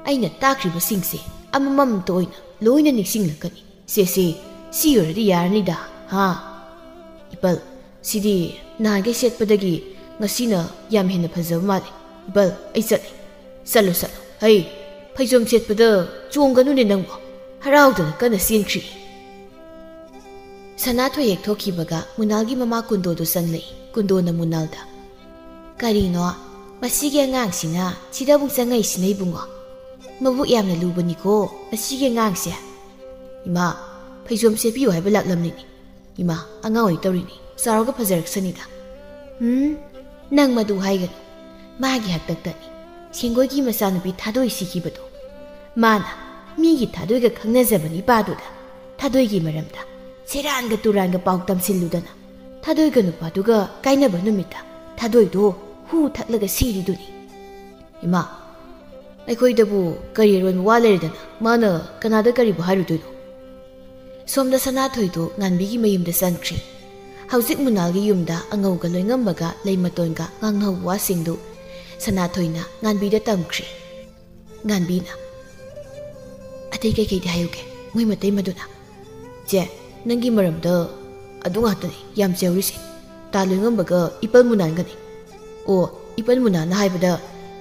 ꯑꯩꯅ ꯇꯥꯛꯈ꯭ꯔꯤꯕꯁꯤꯡꯁꯦ ꯑꯃꯃꯝꯇ ꯑꯣꯏꯅ ꯂꯣꯏꯅ ꯅꯤꯡꯁꯤꯡꯂꯛꯀꯅꯤ꯫ ꯁꯦ, ꯁꯦ, ꯁꯤ ꯑꯣꯏꯔꯗꯤ ꯌꯥꯔꯅꯤꯗ, ꯍꯥ?" "ꯏꯄꯜ, ꯁꯤꯗꯤ ꯅꯍꯥꯟꯈꯩ ꯁꯦꯠꯄꯗꯒꯤ ꯉꯁꯤꯅ ꯌꯥꯝ ꯍꯦꯟꯅ ꯐꯖꯕ ꯃꯥꯜꯂꯦ꯫ ꯏꯄꯜ, ꯑꯩ ꯆꯠꯂꯦ꯫" "ꯆꯠꯂꯣ, ꯆꯠꯂꯣ꯫ ꯍꯩ, ꯐꯩꯖꯣꯝ ꯁꯦꯠꯄꯗ ꯆꯣꯡꯒꯅꯨꯅꯦ ꯅꯪꯕꯣ꯫" ꯍꯔꯥꯎꯗꯅ ꯀꯟꯅ ꯆꯦꯟꯈ꯭ꯔꯤ꯫ ꯁꯅꯥꯊꯣꯏ ꯍꯦꯛ ꯊꯣꯛꯈꯤꯕꯒ ꯃꯨꯅꯥꯜꯒꯤ ꯃꯃꯥ ꯀꯨꯟꯗꯣꯗꯨ ꯆꯪꯂꯛꯏ꯫ ꯀꯨꯟꯗꯣꯅ ꯃꯨꯅꯥꯜꯗ, "ꯀꯔꯤꯅꯣ, ꯃꯁꯤꯒꯤ ꯑꯉꯥꯡꯁꯤꯅ ꯁꯤꯗ ꯑꯃꯨꯛ ꯆꯪꯉꯛꯏꯁꯤꯅ ꯏꯕꯨꯡꯉꯣ? ꯃꯕꯨꯛ ꯌꯥꯝꯅ ꯂꯨꯕꯅꯤꯀꯣ ꯃꯁꯤꯒꯤ ꯑꯉꯥꯡꯁꯦ꯫" "ꯏꯃꯥ, ꯐꯩꯖꯣꯝ ꯁꯦꯠꯄꯤꯌꯨ ꯍꯥꯏꯕ ꯂꯥꯛꯂꯝꯂꯤꯅꯤ꯫ ꯏꯃꯥ, ꯑꯉꯥꯡ ꯑꯣꯏ ꯇꯧꯔꯤꯅꯤ, ꯆꯥꯎꯔꯒ ꯐꯖꯔꯛꯁꯅꯤꯗ꯫" "ꯎꯝ, ꯅꯪ ꯃꯗꯨ ꯍꯥꯏꯒꯅꯨ꯫ ꯃꯥꯒꯤ ꯍꯥꯛꯇꯛꯇꯅꯤ ꯁꯦꯡꯒꯣꯏꯒꯤ ꯃꯆꯥꯅꯨꯄꯤ ꯊꯥꯗꯣꯏ ꯁꯤꯈꯤꯕꯗꯣ꯫ ꯃꯥꯅ ꯃꯤꯒꯤ ꯊꯥꯗꯣꯏꯒ ꯈꯪꯅꯖꯕ ꯅꯤꯄꯥꯗꯨꯗ ꯊꯥꯗꯣꯏꯒꯤ ꯃꯔꯝꯗ ꯁꯦꯔꯥꯟꯒ ꯇꯨꯔꯥꯟꯒ ꯄꯥꯎ ꯇꯝꯁꯤꯜꯂꯨꯗꯅ ꯊꯥꯗꯣꯏꯒ ꯅꯨꯄꯥꯗꯨꯒ ꯀꯥꯏꯅꯕ ꯅꯨꯃꯤꯠꯇ ꯊꯥꯗꯣꯏꯗꯣ ꯍꯨ ꯊꯛꯂꯒ ꯁꯤꯔꯤꯗꯨꯅꯤ꯫" "ꯏꯃꯥ, ꯑꯩꯈꯣꯏꯗꯕꯨ ꯀꯔꯤ ꯑꯔꯣꯟꯕ ꯋꯥ ꯂꯩꯔꯗꯅ ꯃꯥꯅ ꯀꯅꯥꯗ ꯀꯔꯤꯕꯨ ꯍꯥꯏꯔꯨꯗꯣꯏꯅꯣ?" ꯁꯣꯝꯗ ꯁꯅꯥꯊꯣꯏꯗꯨ ꯉꯥꯟꯕꯤꯒꯤ ꯃꯌꯨꯝꯗ ꯆꯪꯈ꯭ꯔꯤ꯫ ꯍꯧꯖꯤꯛ ꯃꯨꯅꯥꯜꯒꯤ ꯌꯨꯝꯗ ꯑꯉꯧꯒ ꯂꯣꯏꯉꯝꯕꯒ ꯂꯩꯃꯇꯣꯟꯒ ꯉꯥꯡꯅꯍꯧꯕ ꯋꯥꯁꯤꯡꯗꯨ ꯁꯅꯥꯊꯣꯏꯅ ꯉꯥꯟꯕꯤꯗ ꯇꯝꯈ꯭ꯔꯤ꯫ ꯉꯥꯟꯕꯤꯅ, "ꯑꯇꯩ ꯀꯩꯀꯩꯗꯤ ꯍꯥꯏꯍꯧꯒꯦ ꯃꯣꯏ ꯃꯇꯩ ꯃꯗꯨꯅ?" "ꯆꯦ, ꯅꯪꯒꯤ ꯃꯔꯝꯗ ꯑꯗꯨ ꯉꯥꯛꯇꯅꯤ ꯌꯥꯝ ꯆꯦꯍꯧꯔꯤꯁꯦ꯫ ꯇꯥ ꯂꯣꯏꯉꯝꯕꯒ ꯏꯄꯜ ꯃꯨꯅꯥꯟꯒꯅꯤ꯫ ꯑꯣ, ꯏꯄꯜ ꯃꯨꯅꯥꯟꯅ ꯍꯥꯏꯕꯗ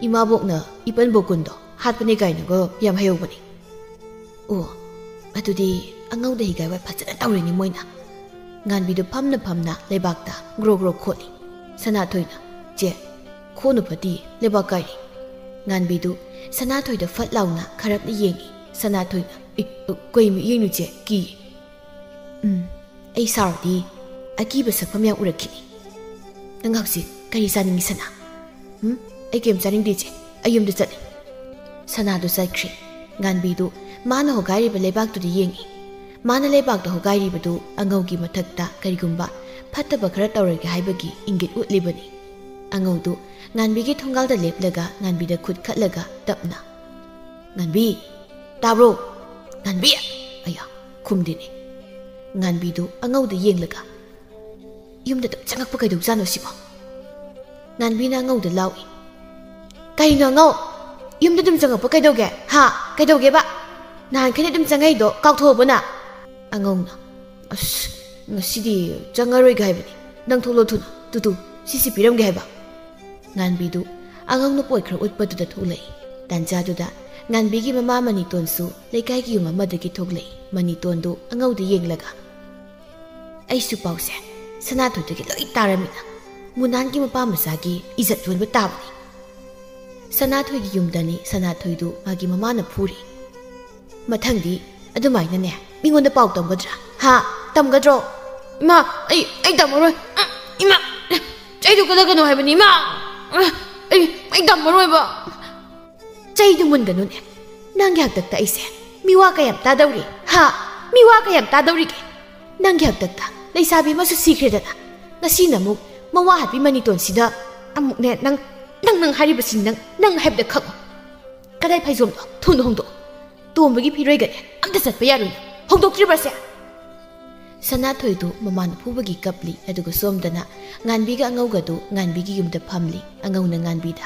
ꯏꯃꯥꯕꯣꯛꯅ ꯏꯄꯜ ꯕꯣꯀꯨꯟꯗꯣ ꯍꯥꯠꯄꯅꯦ ꯀꯥꯏꯅꯒ ꯌꯥꯝ ꯍꯥꯏꯍꯧꯕꯅꯤ꯫" "ꯑꯣ, ꯑꯗꯨꯗꯤ ꯑꯉꯧꯗ ꯍꯤꯒꯥꯏ ꯋꯥꯏ ꯐꯖꯅ ꯇꯧꯔꯦꯅꯦ ꯃꯣꯏꯅ꯫" ꯉꯥꯟꯕꯤꯗꯨ ꯐꯝꯅ ꯐꯝꯅ ꯂꯩꯕꯥꯛꯇ ꯒ꯭ꯔꯣ ꯒ꯭ꯔꯣ ꯈꯣꯠꯂꯤ꯫ ꯁꯅꯥꯊꯣꯏꯅ, "ꯆꯦ, ꯈꯣꯠꯅ ꯐꯠꯇꯤ ꯂꯩꯕꯥꯛ ꯀꯥꯏꯔꯤ꯫" ꯉꯥꯟꯕꯤꯗꯨ ꯁꯅꯥꯊꯣꯏꯗ ꯐꯠ ꯂꯥꯎꯅ ꯈꯔꯞꯅ ꯌꯦꯡꯉꯤ꯫ ꯁꯅꯥꯊꯣꯏꯅ, "ꯑꯦ, ꯀꯩ ꯃꯤꯠꯌꯦꯡꯅꯣ ꯆꯦ? ꯀꯤ꯫" "ꯎꯝ, ꯑꯩ ꯁꯥꯎꯔꯗꯤ ꯑꯀꯤꯕ ꯁꯛꯐꯝ ꯌꯥꯝ ꯎꯔꯛꯈꯤꯅꯤ꯫ ꯅꯪ ꯍꯧꯖꯤꯛ ꯀꯔꯤ ꯆꯥꯅꯤꯡꯉꯤ ꯁꯅꯥ?" "ꯎꯝ, ꯑꯩ ꯀꯩꯝ ꯆꯥꯅꯤꯡꯗꯦ ꯏꯆꯦ, ꯑꯩ ꯌꯨꯝꯗ ꯆꯠꯂꯦ꯫" ꯁꯅꯥꯗꯨ ꯆꯠꯈ꯭ꯔꯦ꯫ ꯉꯥꯟꯕꯤꯗꯨ ꯃꯥꯅ ꯍꯣꯒꯥꯏꯔꯤꯕ ꯂꯩꯕꯥꯛꯇꯨꯗ ꯌꯦꯡꯉꯤ꯫ ꯃꯥꯅ ꯂꯩꯕꯥꯛꯇ ꯍꯣꯒꯥꯏꯔꯤꯕꯗꯨ ꯑꯉꯧꯒꯤ ꯃꯊꯛꯇ ꯀꯔꯤꯒꯨꯝꯕ ꯐꯠꯇꯕ ꯈꯔ ꯇꯧꯔꯒꯦ ꯍꯥꯏꯕꯒꯤ ꯏꯪꯒꯤꯠ ꯎꯠꯂꯤꯕꯅꯤ꯫ ꯑꯉꯧꯗꯨ ꯉꯥꯟꯕꯤꯒꯤ ꯊꯣꯡꯒꯥꯜꯗ ꯂꯦꯞꯂꯒ ꯉꯥꯟꯕꯤꯗ ꯈꯨꯠ ꯈꯠꯂꯒ ꯇꯞꯅ, "ꯉꯥꯟꯕꯤ, ꯇꯥꯕ꯭ꯔꯣ? ꯉꯥꯟꯕꯤ!" ꯑꯌꯥ, ꯈꯨꯝꯗꯦꯅꯦ꯫ ꯉꯥꯟꯕꯤꯗꯨ ꯑꯉꯧꯗ ꯌꯦꯡꯂꯒ, "ꯌꯨꯝꯗ ꯑꯗꯨꯝ ꯆꯪꯉꯛꯄ ꯀꯩꯗꯧꯖꯥꯠꯅꯣ ꯁꯤꯕꯣ?" ꯉꯥꯟꯕꯤꯅ ꯑꯉꯧꯗ ꯂꯥꯎꯏ꯫ "ꯀꯩꯅꯣ ꯑꯉꯧ? ꯌꯨꯝꯗ ꯑꯗꯨꯝ ꯆꯪꯉꯛꯄ ꯀꯩꯗꯧꯒꯦ? ꯍꯥ? ꯀꯩꯗꯧꯒꯦꯕ? ꯅꯍꯥꯟꯈꯩꯗꯤ ꯑꯗꯨꯝ ꯆꯪꯉꯛꯏꯗꯣ ꯀꯥꯎꯊꯣꯛꯑꯕꯣ ꯅꯪ?" ꯑꯉꯧꯅ, "ꯑꯁ, ꯉꯁꯤꯗꯤ ꯆꯪꯉꯔꯣꯏꯒꯦ ꯍꯥꯏꯕꯅꯤ꯫ ꯅꯪ ꯊꯣꯛꯂꯛꯑꯣ ꯊꯨꯅ꯫ ꯇꯨꯇꯨ, ꯁꯤꯁꯤ ꯄꯤꯔꯝꯒꯦ ꯍꯥꯏꯕ꯫" ꯉꯥꯟꯕꯤꯗꯨ ꯑꯉꯧꯅ ꯄꯣꯠ ꯈꯔ ꯎꯠꯄꯗꯨꯗ ꯊꯣꯛꯂꯛꯏ꯫ ꯇꯥꯟꯖꯥꯗꯨꯗ ꯉꯥꯟꯕꯤꯒꯤ ꯃꯃꯥ ꯃꯅꯤꯇꯣꯟꯁꯨ ꯂꯩꯀꯥꯏꯒꯤ ꯌꯨꯝ ꯑꯃꯗꯒꯤ ꯊꯣꯛꯂꯛꯏ꯫ ꯃꯅꯤꯇꯣꯟꯗꯨ ꯑꯉꯧꯗ ꯌꯦꯡꯂꯒ, "ꯑꯩꯁꯨ ꯄꯥꯎꯁꯦ ꯁꯅꯥꯊꯣꯏꯗꯒꯤ ꯂꯣꯏ ꯇꯥꯔꯃꯤꯅ ꯃꯨꯅꯥꯟꯒꯤ ꯃꯄꯥ ꯃꯆꯥꯒꯤ ꯏꯖꯠ ꯌꯣꯟꯕ ꯇꯥꯕꯅꯤ꯫" ꯁꯅꯥꯊꯣꯏꯒꯤ ꯌꯨꯝꯗꯅꯤ ꯁꯅꯥꯊꯣꯏꯗꯨ ꯃꯥꯒꯤ ꯃꯃꯥꯅ ꯐꯨꯔꯤ꯫ "ꯃꯊꯪꯗꯤ ꯑꯗꯨꯃꯥꯏꯅꯅꯦ ꯃꯤꯉꯣꯟꯗ ꯄꯥꯎ ꯇꯝꯒꯗ꯭ꯔꯥ? ꯍꯥ? ꯇꯝꯒꯗ꯭ꯔꯣ?" "ꯏꯃꯥ, ꯑꯩ, ꯑꯩ ꯇꯝꯃꯔꯣꯏ꯫ ꯎꯝ, ꯏꯃꯥ, ꯆꯩꯗꯨ ꯀꯜꯂꯛꯀꯅꯨ ꯍꯥꯏꯕꯅꯤ, ꯏꯃꯥ꯫ ꯑꯩ, ꯑꯩ ꯇꯝꯃꯔꯣꯏꯕ꯫ ꯆꯩꯗꯨ ꯃꯨꯟꯒꯅꯨꯅꯦ꯫ ꯅꯪꯒꯤ ꯍꯥꯛꯇꯛꯇ ꯑꯩꯁꯦ ꯃꯤꯋꯥ ꯀꯌꯥꯝ ꯇꯥꯗꯧꯔꯤ? ꯍꯥ? ꯃꯤꯋꯥ ꯀꯌꯥꯝ ꯇꯥꯗꯧꯔꯤꯒꯦ? ꯅꯪꯒꯤ ꯍꯥꯛꯇꯛꯇ ꯂꯩꯁꯥꯕꯤ ꯑꯃꯁꯨ ꯁꯤꯈ꯭ꯔꯦꯗꯅ꯫ ꯉꯁꯤꯅ ꯑꯃꯨꯛ ꯃꯋꯥ ꯍꯥꯠꯄꯤ ꯃꯅꯤꯇꯣꯟꯁꯤꯗ ꯑꯃꯨꯛꯅꯦ, ꯅꯪ, ꯅꯪ, ꯅꯪ ꯍꯥꯏꯔꯤꯕꯁꯤ ꯅꯪ, ꯅꯪ ꯍꯥꯏꯕꯗ ꯈꯛ꯫ ꯀꯗꯥꯏ ꯐꯩꯖꯣꯝꯗꯣ? ꯊꯨꯅ ꯍꯣꯡꯗꯣꯛꯑꯣ꯫ ꯇꯣꯝꯕꯒꯤ ꯐꯤꯔꯣꯏꯒꯅꯦ ꯑꯝꯇ ꯆꯠꯄ ꯌꯥꯔꯣꯏ꯫ ꯍꯣꯡꯗꯣꯛꯇ꯭ꯔꯤꯕ꯭ꯔꯥꯁꯦ?" ꯁꯅꯥꯊꯣꯏꯗꯨ ꯃꯃꯥꯅ ꯐꯨꯕꯒꯤ ꯀꯞꯂꯤ, ꯑꯗꯨꯒ ꯁꯣꯝꯗꯅ ꯉꯥꯟꯕꯤꯒ ꯑꯉꯧꯒꯗꯨ ꯉꯥꯟꯕꯤꯒꯤ ꯌꯨꯝꯗ ꯐꯝꯂꯤ꯫ ꯑꯉꯧꯅ ꯉꯥꯟꯕꯤꯗ,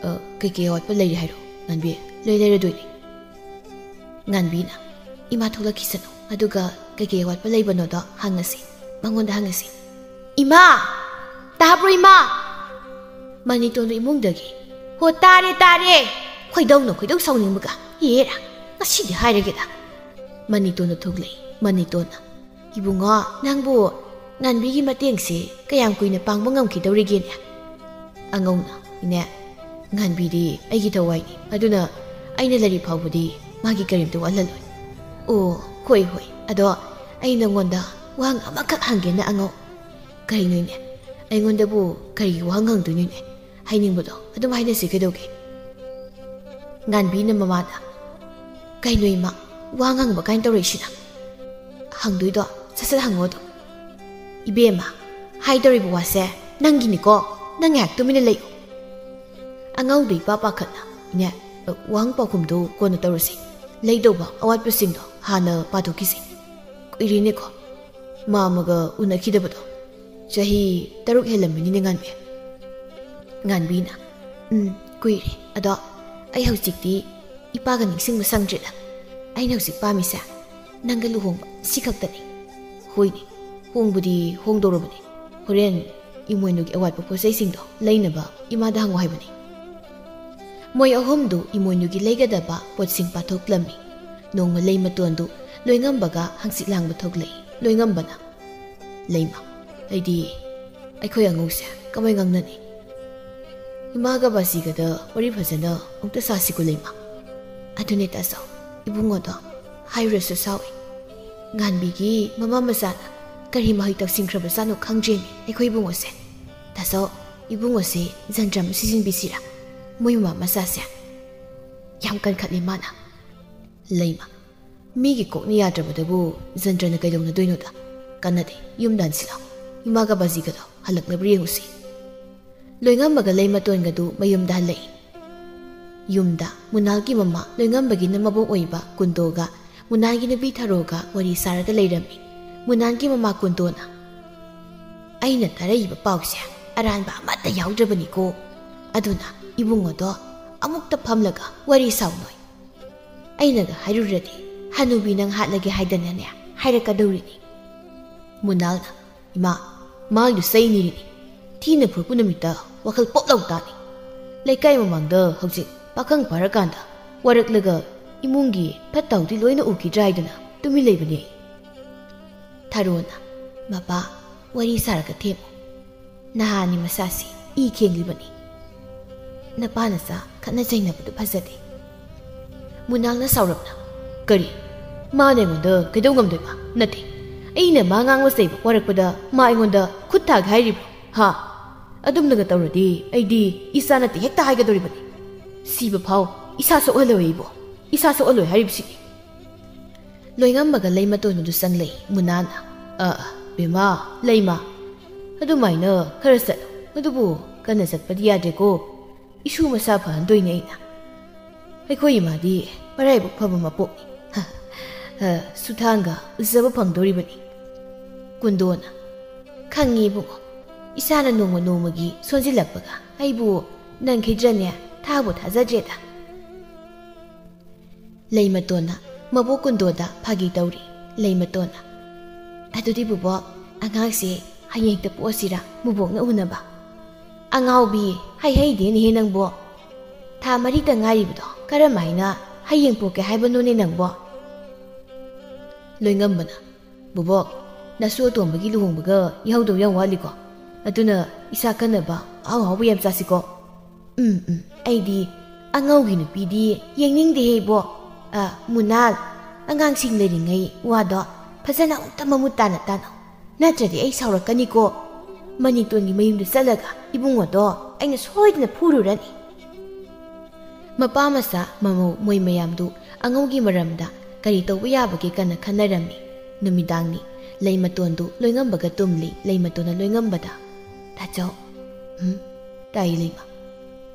"ꯑ, ꯀꯩꯀꯩ ꯑꯋꯥꯠꯄ ꯂꯩꯔꯤ ꯍꯥꯏꯔꯣ, ꯉꯥꯟꯕꯤ? ꯂꯣꯏ ꯂꯩꯔꯗꯣꯏꯅꯤ꯫" ꯉꯥꯟꯕꯤꯅ, "ꯏꯃꯥ ꯊꯣꯛꯂꯛꯈꯤꯁꯅꯨ, ꯑꯗꯨꯒ ꯀꯩꯀꯩ ꯑꯋꯥꯠꯄ ꯂꯩꯕꯅꯣꯗꯣ ꯍꯪꯉꯁꯤ, ꯃꯉꯣꯟꯗ ꯍꯪꯉꯁꯤ꯫" "ꯏꯃꯥ! ꯇꯥꯕ꯭ꯔꯣ, ꯏꯃꯥ?" ꯃꯅꯤꯇꯣꯟꯗꯨ ꯏꯃꯨꯡꯗꯒꯤ, "ꯍꯣ, ꯇꯥꯔꯦ, ꯇꯥꯔꯦ꯫ ꯈꯣꯏꯗꯧꯅ ꯈꯣꯏꯗꯧ ꯁꯥꯎꯅꯤꯡꯕꯒ, ꯍꯦꯔꯥ, ꯉꯁꯤꯗꯤ ꯍꯥꯏꯔꯒꯦꯗ꯫" ꯃꯅꯤꯇꯣꯟꯗꯨ ꯊꯣꯛꯂꯛꯏ꯫ ꯃꯅꯤꯇꯣꯟꯅ, "ꯏꯕꯨꯡꯉꯣ, ꯅꯪꯕꯨ ꯉꯥꯟꯕꯤꯒꯤ ꯃꯇꯦꯡꯁꯦ ꯀꯌꯥꯝ ꯀꯨꯏꯅ ꯄꯥꯡꯕ ꯉꯝꯈꯤꯗꯧꯔꯤꯒꯦꯅꯦ?" ꯑꯉꯧꯅ, "ꯏꯅꯦ, ꯉꯥꯟꯕꯤꯗꯤ ꯑꯩꯒꯤ ꯊꯋꯥꯏꯅꯤ, ꯑꯗꯨꯅ ꯑꯩꯅ ꯂꯩꯔꯤ ꯐꯥꯎꯕꯗꯤ ꯃꯥꯒꯤ ꯀꯔꯤꯝꯇ ꯋꯥꯠꯍꯜꯂꯣꯏ꯫" "ꯑꯣ, ꯍꯣꯏ, ꯍꯣꯏ, ꯑꯗꯣ ꯑꯩ ꯅꯉꯣꯟꯗ ꯋꯥꯍꯪ ꯑꯃꯈꯛ ꯍꯪꯒꯦꯅ ꯑꯉꯧ꯫" "ꯀꯔꯤꯅꯣ ꯏꯅꯦ? ꯑꯩꯉꯣꯟꯗꯕꯨ ꯀꯔꯤꯒꯤ ꯋꯥꯍꯪ ꯍꯪꯗꯣꯏꯅꯣ ꯏꯅꯦ? ꯍꯥꯏꯅꯤꯡꯕꯗꯣ ꯑꯗꯨꯝ ꯍꯥꯏꯅꯁꯤ, ꯀꯩꯗꯧꯒꯦ?" ꯉꯥꯟꯕꯤꯅ ꯃꯃꯥꯗ, "ꯀꯩꯅꯣ ꯏꯃꯥ, ꯋꯥ ꯉꯥꯡꯕ ꯀꯥꯏꯅ ꯇꯧꯔꯛꯏꯁꯤꯅ? ꯍꯪꯗꯣꯏꯗꯣ ꯁꯠ ꯁꯠ ꯍꯪꯉꯣ ꯑꯗꯨꯝ꯫ ꯏꯕꯦꯝꯃ, ꯍꯥꯏꯗꯧꯔꯤꯕ ꯋꯥꯁꯦ ꯅꯪꯒꯤꯅꯤꯀꯣ꯫ ꯅꯪ ꯉꯥꯏꯍꯥꯛ ꯇꯨꯃꯤꯟꯅ ꯂꯩꯌꯨ꯫ ꯑꯉꯧꯗꯣ ꯏꯄꯥ ꯄꯥꯈꯠꯅ, "ꯏꯅꯦ, ꯋꯥꯍꯪ ꯄꯥꯎꯈꯨꯝꯗꯨ ꯀꯣꯟꯅ ꯇꯧꯔꯁꯤ꯫ ꯂꯩꯗꯧꯕ ꯑꯋꯥꯠꯄꯁꯤꯡꯗꯣ ꯍꯥꯟꯅ ꯄꯥꯊꯣꯛꯈꯤꯁꯤ꯫ ꯀꯨꯏꯔꯦꯅꯦꯀꯣ ꯃꯥ ꯑꯃꯒ ꯎꯅꯈꯤꯗꯕꯗꯣ꯫ ꯆꯍꯤ ꯇꯔꯨꯛ ꯍꯦꯜꯂꯝꯃꯅꯤꯅꯦ, ꯉꯥꯟꯕꯤ꯫" ꯉꯥꯟꯕꯤꯅ, "ꯎꯝ, ꯀꯨꯏꯔꯦ꯫ ꯑꯗꯣ ꯑꯩ ꯍꯧꯖꯤꯛꯇꯤ ꯏꯄꯥꯒ ꯅꯤꯡꯁꯤꯡꯕ ꯁꯪꯗ꯭ꯔꯦꯗ꯫ ꯑꯩꯅ ꯍꯧꯖꯤꯛ ꯄꯥꯝꯃꯤꯁꯦ ꯅꯪꯒ ꯂꯨꯍꯣꯡꯕ, ꯁꯤ ꯈꯛꯇꯅꯤ꯫" "ꯍꯣꯏꯅꯦ, ꯍꯣꯡꯕꯗꯤ ꯍꯣꯡꯗꯧꯔꯕꯅꯤ꯫ ꯍꯣꯔꯦꯟ ꯏꯃꯣꯏꯅꯨꯒꯤ ꯑꯋꯥꯠꯄ ꯄꯣꯠ ꯆꯩꯁꯤꯡꯗꯣ ꯂꯩꯅꯕ ꯏꯃꯥꯗ ꯍꯪꯉꯣ ꯍꯥꯏꯕꯅꯤ꯫" ꯃꯣꯏ ꯑꯍꯨꯝꯗꯨ ꯏꯃꯣꯏꯅꯨꯒꯤ ꯂꯩꯒꯗꯕ ꯄꯣꯠꯁꯤꯡ ꯄꯥꯊꯣꯛꯂꯝꯃꯤ꯫ ꯅꯣꯡꯃ ꯂꯩ ꯃꯇꯣꯟꯗꯨ ꯂꯣꯏꯉꯝꯕꯒ ꯍꯪꯆꯤꯠ ꯂꯥꯡꯕ ꯊꯣꯛꯂꯛꯏ꯫ ꯂꯣꯏꯉꯝꯕꯅ, "ꯂꯩꯃ, ꯑꯩꯗꯤ ꯑꯩꯈꯣꯏ ꯑꯉꯧꯁꯦ ꯀꯃꯥꯏ ꯉꯥꯡꯅꯅꯤ? ꯏꯃꯥꯒ ꯕꯥꯖꯤꯒꯗ ꯋꯥꯔꯤ ꯐꯖꯅ ꯑꯃꯨꯛꯇ ꯁꯥꯁꯤꯀꯣ, ꯂꯩꯃ꯫" "ꯑꯗꯨꯅꯦ ꯇꯥꯆꯧ, ꯏꯕꯨꯡꯉꯣꯗꯣ ꯍꯥꯏꯔꯨꯔꯁꯨ ꯁꯥꯎꯏ꯫ ꯉꯥꯟꯕꯤꯒꯤ ꯃꯃꯥ ꯃꯆꯥꯅ ꯀꯔꯤ ꯃꯍꯩ ꯇꯧꯁꯤꯟꯈ꯭ꯔꯕꯖꯥꯠꯅꯣ ꯈꯪꯗ꯭ꯔꯦꯅꯦ ꯑꯩꯈꯣꯏ ꯏꯕꯨꯡꯉꯣꯁꯦ꯫ ꯇꯥꯆꯧ, ꯏꯕꯨꯡꯉꯣꯁꯦ ꯖꯟꯇ꯭ꯔ ꯑꯃ ꯁꯤꯖꯤꯟꯕꯤꯁꯤꯔꯥ? ꯃꯣꯏ ꯃꯃꯥ ꯃꯆꯥꯁꯦ ꯌꯥꯝ ꯀꯟꯈꯠꯂꯦ ꯃꯥꯅ꯫" "ꯂꯩꯃ, ꯃꯤꯒꯤ ꯀꯣꯛꯅ ꯌꯥꯗ꯭ꯔꯕꯗꯕꯨ ꯖꯟꯇ꯭ꯔꯅ ꯀꯩꯗꯧꯅꯗꯣꯏꯅꯣꯗ? ꯀꯥꯟꯅꯗꯦ, ꯌꯨꯝꯗ ꯍꯟꯁꯤꯜꯂꯣ꯫ ꯏꯃꯥꯒ ꯕꯥꯖꯤꯒꯗꯣ ꯍꯜꯂꯛꯅꯕ꯭ꯔꯥ ꯌꯦꯡꯉꯨꯁꯤ꯫" ꯂꯣꯏꯉꯝꯕꯒ ꯂꯩꯃꯇꯣꯟꯒꯗꯨ ꯃꯌꯨꯝꯗ ꯍꯜꯂꯛꯏ꯫ ꯌꯨꯝꯗ ꯃꯨꯅꯥꯜꯒꯤ ꯃꯃꯥ ꯂꯣꯏꯉꯝꯕꯒꯤꯅ ꯃꯕꯣꯛ ꯑꯣꯏꯕ ꯀꯨꯟꯗꯣꯒ ꯃꯨꯅꯥꯜꯒꯤ ꯅꯨꯄꯤ ꯊꯔꯣꯒ ꯋꯥꯔꯤ ꯁꯥꯔꯒ ꯂꯩꯔꯝꯃꯤ꯫ ꯃꯨꯅꯥꯜꯒꯤ ꯃꯃꯥ ꯀꯨꯟꯗꯣꯅ, "ꯑꯩꯅ ꯇꯥꯔꯛꯏꯕ ꯄꯥꯎꯁꯦ ꯑꯔꯥꯟꯕ ꯑꯃꯠꯇ ꯌꯥꯎꯗ꯭ꯔꯕꯅꯤꯀꯣ꯫ ꯑꯗꯨꯅ ꯏꯕꯨꯡꯉꯣꯗꯣ ꯑꯃꯨꯛꯇ ꯐꯝꯂꯒ ꯋꯥꯔꯤ ꯁꯥꯎꯅꯣꯏ꯫ ꯑꯩꯅꯒ ꯍꯥꯏꯔꯨꯔꯗꯤ ꯍꯅꯨꯕꯤ ꯅꯪ ꯍꯥꯠꯂꯒꯦ ꯍꯥꯏꯗꯅꯅꯦ ꯍꯥꯏꯔꯛꯀꯗꯧꯔꯤꯅꯤ꯫" ꯃꯨꯅꯥꯜꯅ, "ꯏꯃꯥ, ꯃꯥꯒꯤꯗꯨ ꯆꯩꯅꯤꯔꯤꯅꯤ꯫ ꯊꯤꯅ ꯐꯨꯔꯛꯄ ꯅꯨꯃꯤꯠꯇ ꯋꯥꯈꯜ ꯄꯣꯞ ꯂꯥꯎ ꯇꯥꯅꯤ꯫ ꯂꯩꯀꯥꯏ ꯃꯃꯥꯡꯗ ꯍꯧꯖꯤꯛ ꯄꯥꯈꯪ ꯐꯥꯔꯀꯥꯟꯗ ꯋꯥꯔꯛꯂꯒ ꯏꯃꯨꯡꯒꯤ ꯐꯠꯇ ꯍꯥꯎꯗꯤ ꯂꯣꯏꯅ ꯎꯈꯤꯗ꯭ꯔꯥ ꯍꯥꯏꯗꯅ ꯇꯨꯃꯤꯟ ꯂꯩꯕꯅꯦ ꯑꯩ꯫" ꯊꯔꯣꯅ, "ꯃꯄꯥ, ꯋꯥꯔꯤ ꯁꯥꯔꯒ ꯊꯦꯝꯃꯨ꯫ ꯅꯍꯥꯅꯤ ꯃꯁꯥꯁꯤ ꯏ ꯈꯦꯡꯂꯤꯕꯅꯤ꯫ ꯅꯄꯥ ꯅꯆꯥ ꯈꯠꯅ ꯆꯩꯅꯕꯗꯨ ꯐꯖꯗꯦ꯫" ꯃꯨꯅꯥꯜꯅ ꯁꯥꯎꯔꯞꯅ, "ꯀꯔꯤ? ꯃꯥꯅ ꯑꯩꯉꯣꯟꯗ ꯀꯩꯗꯧ ꯉꯝꯗꯣꯏꯕ? ꯅꯠꯇꯦ, ꯑꯩꯅ ꯃꯥ ꯉꯥꯡꯕ ꯆꯩꯕ ꯋꯥꯔꯛꯄꯗ ꯃꯥ ꯑꯩꯉꯣꯟꯗ ꯈꯨꯠ ꯊꯥꯒꯦ ꯍꯥꯏꯔꯤꯕ꯭ꯔꯣ? ꯍꯥ? ꯑꯗꯨꯝꯅꯒ ꯇꯧꯔꯗꯤ ꯑꯩꯗꯤ ꯏꯆꯥ ꯅꯠꯇꯦ ꯍꯦꯛꯇ ꯍꯥꯏꯒꯗꯧꯔꯤꯕꯅꯤ꯫ ꯁꯤꯕ ꯐꯥꯎ ꯏꯁꯥ ꯁꯣꯛꯍꯜꯂꯣꯏ ꯑꯩꯕꯨ꯫ ꯏꯁꯥ ꯁꯣꯛꯍꯜꯂꯣꯏ ꯍꯥꯏꯔꯤꯕꯁꯤꯅꯤ꯫" ꯂꯣꯏꯉꯝꯕꯒ ꯂꯩꯃꯇꯣꯟꯗꯨ ꯆꯪꯂꯛꯏ꯫ ꯃꯨꯅꯥꯅ, "ꯑ, ꯕꯦꯝꯃ, ꯂꯩꯃ, ꯑꯗꯨꯃꯥꯏꯅ ꯈꯔ ꯆꯠꯂꯣ꯫ ꯑꯗꯨꯕꯨ ꯀꯟꯅ ꯆꯠꯄꯗꯤ ꯌꯥꯗ꯭ꯔꯦꯀꯣ꯫ ꯏꯁꯨ ꯃꯁꯥ ꯐꯍꯟꯗꯣꯏꯅꯦ ꯑꯩꯅ꯫ ꯑꯩꯈꯣꯏ ꯏꯃꯥꯗꯤ ꯃꯔꯥꯏꯕꯛ ꯐꯕ ꯃꯄꯣꯛꯅꯤ꯫ ꯍ, ꯍ, ꯁꯨꯊꯥꯡꯒ ꯎꯖꯕ ꯐꯪꯗꯣꯔꯤꯕꯅꯤ꯫" ꯀꯨꯟꯗꯣꯅ, "ꯈꯪꯉꯤ ꯏꯕꯨꯡꯉꯣ, ꯏꯁꯥꯅ ꯅꯣꯡꯃ ꯅꯣꯡꯃꯒꯤ ꯁꯣꯟꯖꯤꯜꯂꯛꯄꯒ ꯑꯩꯕꯨ ꯅꯪꯈꯤꯗ꯭ꯔꯅꯦ? ꯊꯥꯕꯨ ꯊꯥꯖꯗ꯭ꯔꯦꯗ꯫" ꯂꯩꯃꯇꯣꯟꯅ ꯃꯕꯣꯛ ꯀꯨꯟꯗꯣꯗ ꯐꯥꯒꯤ ꯇꯧꯔꯤ꯫ ꯂꯩꯃꯇꯣꯟꯅ, "ꯑꯗꯨꯗꯤ ꯕꯨꯕꯣꯛ, ꯑꯉꯥꯡꯁꯦ ꯍꯌꯦꯡ ꯍꯦꯛꯇ ꯄꯣꯛꯑꯁꯤꯔꯥ ꯕꯨꯕꯣꯛꯅ ꯎꯅꯕ?" "ꯑꯉꯥꯎꯕꯤ, ꯍꯥꯏꯍꯩꯗꯦꯅꯦꯍꯦ ꯅꯪꯕꯣ꯫ ꯊꯥ ꯃꯔꯤꯇ ꯉꯥꯏꯔꯤꯕꯗꯣ ꯀꯔꯝꯍꯥꯏꯅ ꯍꯌꯦꯡ ꯄꯣꯛꯀꯦ ꯍꯥꯏꯕꯅꯣꯅꯦ ꯅꯪꯕꯣ?" ꯂꯣꯏꯉꯝꯕꯅ, "ꯕꯨꯕꯣꯛ, ꯅꯁꯨ ꯑꯇꯣꯝꯕꯒꯤ ꯂꯨꯍꯣꯡꯕꯒ ꯌꯥꯍꯧꯗꯧ ꯌꯥꯝ ꯋꯥꯠꯂꯤꯀꯣ꯫ ꯑꯗꯨꯅ ꯏꯁꯥ ꯀꯟꯅꯕ ꯑꯍꯥꯎ ꯑꯍꯥꯎꯕ ꯌꯥꯝ ꯆꯥꯁꯤꯀꯣ꯫" "ꯎꯝ, ꯎꯝ, ꯑꯩꯗꯤ ꯑꯉꯧꯒꯤ ꯅꯨꯄꯤꯗꯤ ꯌꯦꯡꯅꯤꯡꯗꯦꯍꯦ ꯏꯕꯣꯛ꯫ ꯑ, ꯃꯨꯅꯥꯜ, ꯑꯉꯥꯡꯁꯤꯡ ꯂꯩꯔꯤꯉꯩ ꯋꯥꯗꯣ ꯐꯖꯅ ꯑꯃꯨꯛꯇ ꯃꯃꯨꯠ ꯇꯥꯅ ꯇꯥꯅꯧ꯫ ꯅꯠꯇ꯭ꯔꯗꯤ ꯑꯩ ꯁꯥꯎꯔꯛꯀꯅꯤꯀꯣ꯫ ꯃꯅꯤꯇꯣꯟꯒꯤ ꯃꯌꯨꯝꯗ ꯆꯠꯂꯒ ꯏꯕꯨꯡꯉꯣꯗꯣ ꯑꯩꯅ ꯁꯣꯏꯗꯅ ꯐꯨꯔꯨꯔꯅꯤ꯫" ꯃꯄꯥ ꯃꯆꯥ ꯃꯃꯧ ꯃꯣꯏ ꯃꯌꯥꯝꯗꯨ ꯑꯉꯧꯒꯤ ꯃꯔꯝꯗ ꯀꯔꯤ ꯇꯧꯕ ꯌꯥꯕꯒꯦ ꯀꯟꯅ ꯈꯟꯅꯔꯝꯃꯤ꯫ ꯅꯨꯃꯤꯗꯥꯡꯅꯤ꯫ ꯂꯩꯃꯇꯣꯟꯗꯨ ꯂꯣꯏꯉꯝꯕꯒ ꯇꯨꯝꯂꯤ꯫ ꯂꯩꯃꯇꯣꯟꯅ ꯂꯣꯏꯉꯝꯕꯗ, "ꯇꯥꯆꯧ꯫" "ꯎꯝ?" "ꯇꯥꯏ ꯂꯩꯃ꯫"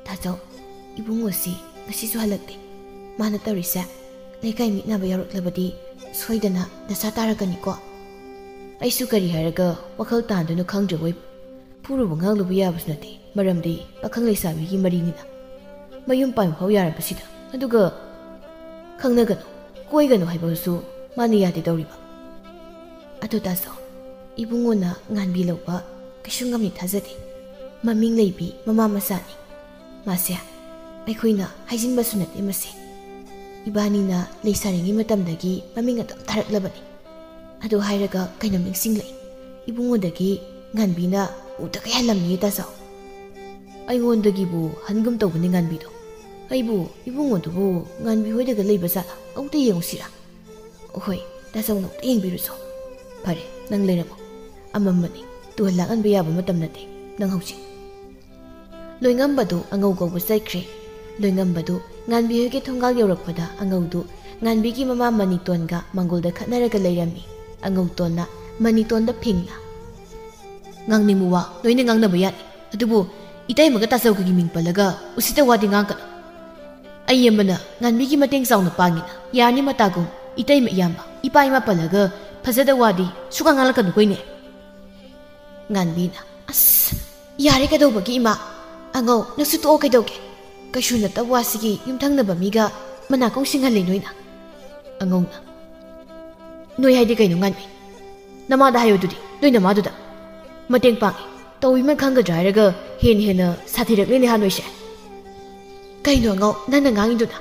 "ꯇꯥꯆꯧ, ꯏꯕꯨꯡꯉꯣꯁꯤ ꯉꯁꯤꯁꯨ ꯍꯜꯂꯛꯇꯦ꯫ ꯃꯥꯅ ꯇꯧꯔꯤꯁꯦ ꯂꯩꯀꯥꯏ ꯃꯤꯠꯅꯕ ꯌꯥꯎꯔꯛꯂꯕꯗꯤ ꯁꯣꯏꯗꯅ ꯗꯁꯥ ꯇꯥꯔꯛꯀꯅꯤꯀꯣ꯫ ꯑꯩꯁꯨ ꯀꯔꯤ ꯍꯥꯏꯔꯒ ꯋꯥꯈꯜ ꯇꯥꯍꯟꯗꯣꯏꯅꯣ ꯈꯪꯗ꯭ꯔꯦ ꯃꯣꯏꯕꯨ꯫ ꯐꯨꯔꯨꯕ ꯉꯥꯡꯂꯨꯕ ꯌꯥꯕꯁꯨ ꯅꯠꯇꯦ, ꯃꯔꯝꯗꯤ ꯄꯥꯈꯪ ꯂꯩꯁꯥꯕꯤꯒꯤ ꯃꯔꯤꯅꯤꯅ꯫ ꯃꯌꯨꯝ ꯄꯥꯟꯕ ꯐꯥꯎ ꯌꯥꯔꯕꯁꯤꯗ꯫ ꯑꯗꯨꯒ ꯈꯪꯅꯒꯅꯨ, ꯀꯣꯏꯒꯅꯨ ꯍꯥꯏꯕꯁꯨ ꯃꯥꯅ ꯌꯥꯗꯦ ꯇꯧꯔꯤꯕ꯫ ꯑꯗꯨ ꯇꯥꯆꯧ, ꯏꯕꯨꯡꯉꯣꯅ ꯉꯥꯟꯕꯤ ꯂꯧꯕ ꯀꯩꯁꯨ ꯉꯝꯅꯤ ꯊꯥꯖꯗꯦ꯫ ꯃꯃꯤꯡ ꯂꯩꯕꯤ ꯃꯃꯥ ꯃꯆꯥꯅꯤ꯫ ꯃꯥꯁꯦ ꯑꯩꯈꯣꯏꯅ ꯍꯥꯏꯖꯤꯟꯕꯁꯨ ꯅꯠꯇꯦ ꯃꯁꯦ꯫ ꯏꯕꯥꯅꯤꯅ ꯂꯩꯁꯥꯔꯤꯉꯩ ꯃꯇꯝꯗꯒꯤ ꯃꯃꯤꯡ ꯑꯗꯨꯝ ꯇꯥꯔꯛꯂꯕꯅꯤ꯫ ꯑꯗꯨ ꯍꯥꯏꯔꯒ ꯀꯩꯅꯣꯝ ꯅꯤꯡꯁꯤꯡꯂꯛꯏ꯫ ꯏꯕꯨꯡꯉꯣꯗꯒꯤ ꯉꯥꯟꯕꯤꯅ ꯎꯗ ꯀꯩ ꯍꯜꯂꯝꯅꯤꯌꯦ ꯇꯥꯆꯧ꯫ ꯑꯩꯉꯣꯟꯗꯒꯤꯕꯨ ꯍꯟꯒꯨꯝ ꯇꯧꯕꯅꯤ ꯉꯥꯟꯕꯤꯗꯣ꯫ ꯑꯩꯕꯨ ꯏꯕꯨꯡꯉꯣꯗꯨꯕꯨ ꯉꯥꯟꯕꯤ ꯍꯣꯏꯗꯒ ꯂꯩꯕ ꯖꯥꯠꯂ? ꯑꯃꯨꯛꯇ ꯌꯦꯡꯉꯨꯁꯤꯔꯥ? ꯍꯣꯏ, ꯇꯥꯆꯧꯅ ꯑꯃꯨꯛꯇ ꯌꯦꯡꯕꯤꯔꯨꯆꯣ꯫ ꯐꯔꯦ, ꯅꯪ ꯂꯩꯔꯝꯃꯣ꯫ ꯑꯃꯝꯕꯅꯤ, ꯇꯨꯍꯟ ꯂꯥꯛꯍꯟꯕ ꯌꯥꯕ ꯃꯇꯝ ꯅꯠꯇꯦ ꯅꯪ ꯍꯧꯖꯤꯛ꯫ ꯂꯣꯏꯉꯝꯕꯗꯨ ꯑꯉꯧ ꯀꯧꯕ ꯆꯠꯈ꯭ꯔꯦ꯫ ꯂꯣꯏꯉꯝꯕꯗꯨ ꯉꯥꯟꯕꯤ ꯍꯣꯏꯒꯤ ꯊꯣꯡꯒꯥꯜ ꯌꯧꯔꯛꯄꯗ ꯑꯉꯧꯗꯨ ꯉꯥꯟꯕꯤꯒꯤ ꯃꯃꯥ ꯃꯅꯤꯇꯣꯟꯒ ꯃꯪꯒꯣꯜꯗ ꯈꯠꯅꯔꯒ ꯂꯩꯔꯝꯃꯤ꯫ ꯑꯉꯧꯇꯣꯟꯅ ꯃꯅꯤꯇꯣꯟꯗ ꯐꯤꯡꯅ, "ꯉꯥꯡꯅꯤꯡꯕ ꯋꯥ ꯂꯣꯏꯅ ꯉꯥꯡꯅꯕ ꯌꯥꯅꯤ, ꯑꯗꯨꯕꯨ ꯏꯇꯩꯃꯒ ꯇꯥꯆꯧꯒꯒꯤ ꯃꯤꯡ ꯄꯜꯂꯒ ꯎꯁꯤꯠꯇ ꯋꯥꯗꯤ ꯉꯥꯡꯒꯅꯨ꯫ ꯑꯩ ꯑꯃꯅ ꯉꯥꯟꯕꯤꯒꯤ ꯃꯇꯦꯡ ꯆꯥꯎꯅ ꯄꯥꯡꯉꯤꯅ, ꯌꯥꯅꯤ ꯃꯇꯥꯒꯨꯝ ꯏꯇꯩꯃ ꯏꯌꯥꯝꯕ ꯏꯄꯥ ꯏꯃꯥ ꯄꯜꯂꯒ ꯐꯖꯗ ꯋꯥꯗꯤ ꯁꯨꯛꯉꯥꯡ ꯉꯥꯡꯂꯛꯀꯅꯨ ꯀꯣꯏꯅꯦ꯫" ꯉꯥꯟꯕꯤꯅ, "ꯑꯁ, ꯌꯥꯔꯦ ꯀꯩꯗꯧꯕꯒꯤ ꯏꯃꯥ? ꯑꯉꯧ, ꯅꯪꯁꯨ ꯇꯣꯛꯑꯣ ꯀꯩꯗꯧꯒꯦ? ꯀꯩꯁꯨ ꯅꯠꯇꯕ ꯋꯥꯁꯤꯒꯤ ꯌꯨꯝꯊꯪꯅꯕ ꯃꯤꯒ ꯃꯅꯥꯀꯣꯡ ꯁꯤꯡꯍꯜꯂꯦ ꯅꯣꯏꯅ꯫" ꯑꯉꯧꯅ, "ꯅꯣꯏ ꯍꯥꯏꯗꯤ ꯀꯩꯅꯣ ꯉꯥꯟꯕꯤ? ꯅꯃꯥꯗ ꯍꯥꯏꯌꯨ ꯑꯗꯨꯗꯤ, ꯅꯣꯏ ꯅꯃꯥꯗꯨꯗ꯫ ꯃꯇꯦꯡ ꯄꯥꯡꯉꯤ, ꯇꯧꯏꯃꯟ ꯈꯪꯒꯗ꯭ꯔꯥ ꯍꯥꯏꯔꯒ ꯍꯦꯟꯅ ꯍꯦꯟꯅ ꯁꯥꯊꯤꯔꯛꯂꯦꯅꯦ ꯍꯥ ꯅꯣꯏꯁꯦ꯫" "ꯀꯩꯅꯣ ꯑꯉꯧ ꯅꯪꯅ ꯉꯥꯡꯉꯤꯗꯨꯅ?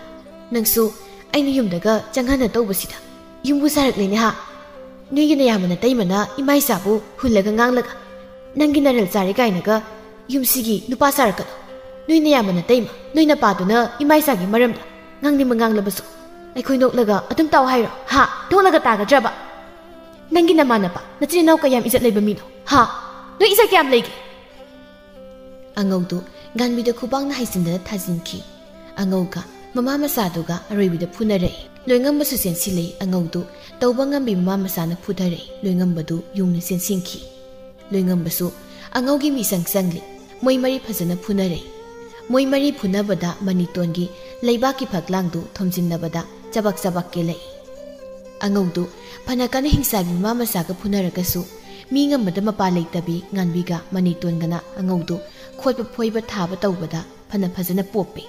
ꯅꯪꯁꯨ ꯑꯩꯅ ꯌꯨꯝꯗꯒ ꯆꯪꯍꯟꯅ ꯇꯧꯕꯁꯤꯗ ꯌꯨꯝꯕꯨ ꯁꯥꯔꯛꯂꯦꯅꯦ ꯍꯥ? ꯅꯣꯏꯒꯤ ꯅꯌꯥꯝꯕ ꯅꯇꯩꯃꯅ ꯏꯃꯥ ꯏꯆꯥꯕꯨ ꯍꯨꯜꯂꯒ ꯉꯥꯡꯂꯒ ꯅꯪꯒꯤ ꯅꯔꯜ ꯆꯥꯔꯦ ꯀꯥꯏꯅꯒ ꯌꯨꯝꯁꯤꯒꯤ ꯅꯨꯄꯥ ꯁꯥꯔꯛꯀꯅꯨ꯫ ꯅꯣꯏ ꯅꯌꯥꯝꯕ ꯅꯇꯩꯃ, ꯅꯣꯏ ꯅꯄꯥꯗꯨꯅ ꯏꯃꯥ ꯏꯆꯥꯒꯤ ꯃꯔꯝꯗ ꯉꯥꯡꯅꯤꯡꯕ ꯉꯥꯡꯂꯕꯁꯨ ꯑꯩꯈꯣꯏ ꯅꯣꯛꯂꯒ ꯑꯗꯨꯝ ꯇꯥꯎ ꯍꯥꯏꯔꯣ ꯍꯥ? ꯅꯣꯛꯂꯒ ꯇꯥꯒꯗ꯭ꯔꯕ? ꯅꯪꯒꯤ ꯅꯃꯥ ꯅꯄꯥ, ꯅꯆꯤꯟ ꯅꯅꯥꯎ ꯀꯌꯥꯝ ꯏꯖꯠ ꯂꯩꯕ ꯃꯤꯅꯣ ꯍꯥ? ꯅꯣꯏ ꯏꯖꯠ ꯀꯌꯥꯝ ꯂꯩꯒꯦ?" ꯑꯉꯧꯗꯨ ꯉꯥꯟꯕꯤꯗ ꯈꯨꯕꯥꯛꯅ ꯍꯩꯖꯤꯟꯗꯅ ꯊꯥꯖꯤꯟꯈꯤ꯫ ꯑꯉꯧꯒ ꯃꯃꯥ ꯃꯆꯥꯗꯨꯒ ꯑꯔꯣꯏꯕꯤꯗ ꯐꯨꯅꯔꯛꯏ꯫ ꯂꯣꯏꯉꯝꯕꯁꯨ ꯆꯦꯟꯁꯤꯜꯂꯛꯏ꯫ ꯑꯉꯧꯗꯨ ꯇꯧꯕ ꯉꯝꯕꯤ ꯃꯃꯥ ꯃꯆꯥꯅ ꯐꯨꯊꯔꯛꯏ꯫ ꯂꯣꯏꯉꯝꯕꯗꯨ ꯌꯨꯡꯅ ꯆꯦꯟꯁꯤꯟꯈꯤ꯫ ꯂꯣꯏꯉꯝꯕꯁꯨ ꯑꯉꯧꯒꯤ ꯃꯤꯆꯪ ꯆꯪꯂꯤ꯫ ꯃꯣꯏ ꯃꯔꯤ ꯐꯖꯅ ꯐꯨꯅꯔꯛꯏ꯫ ꯃꯣꯏ ꯃꯔꯤ ꯐꯨꯅꯕꯗ ꯃꯅꯤꯇꯣꯟꯒꯤ ꯂꯩꯕꯥꯛꯀꯤ ꯐꯛꯂꯥꯡꯗꯨ ꯊꯣꯝꯖꯤꯟꯅꯕꯗ ꯆꯕꯛ ꯆꯕꯛ ꯀꯦꯜꯂꯛꯏ꯫ ꯑꯉꯧꯗꯨ ꯐꯅ ꯀꯟꯅ ꯍꯤꯡꯆꯥꯕꯤ ꯃꯃꯥ ꯃꯆꯥꯒ ꯐꯨꯅꯔꯒꯁꯨ ꯃꯤ ꯉꯝꯕꯗ ꯃꯄꯥ ꯂꯩꯇꯕꯤ ꯉꯥꯟꯕꯤꯒ ꯃꯅꯤꯇꯣꯟꯒꯅ ꯑꯉꯧꯗꯨ ꯈꯣꯠꯄ ꯐꯣꯏꯕ ꯊꯥꯕ ꯇꯧꯕꯗ ꯐꯅ ꯐꯖꯅ ꯄꯣꯞꯄꯤ꯫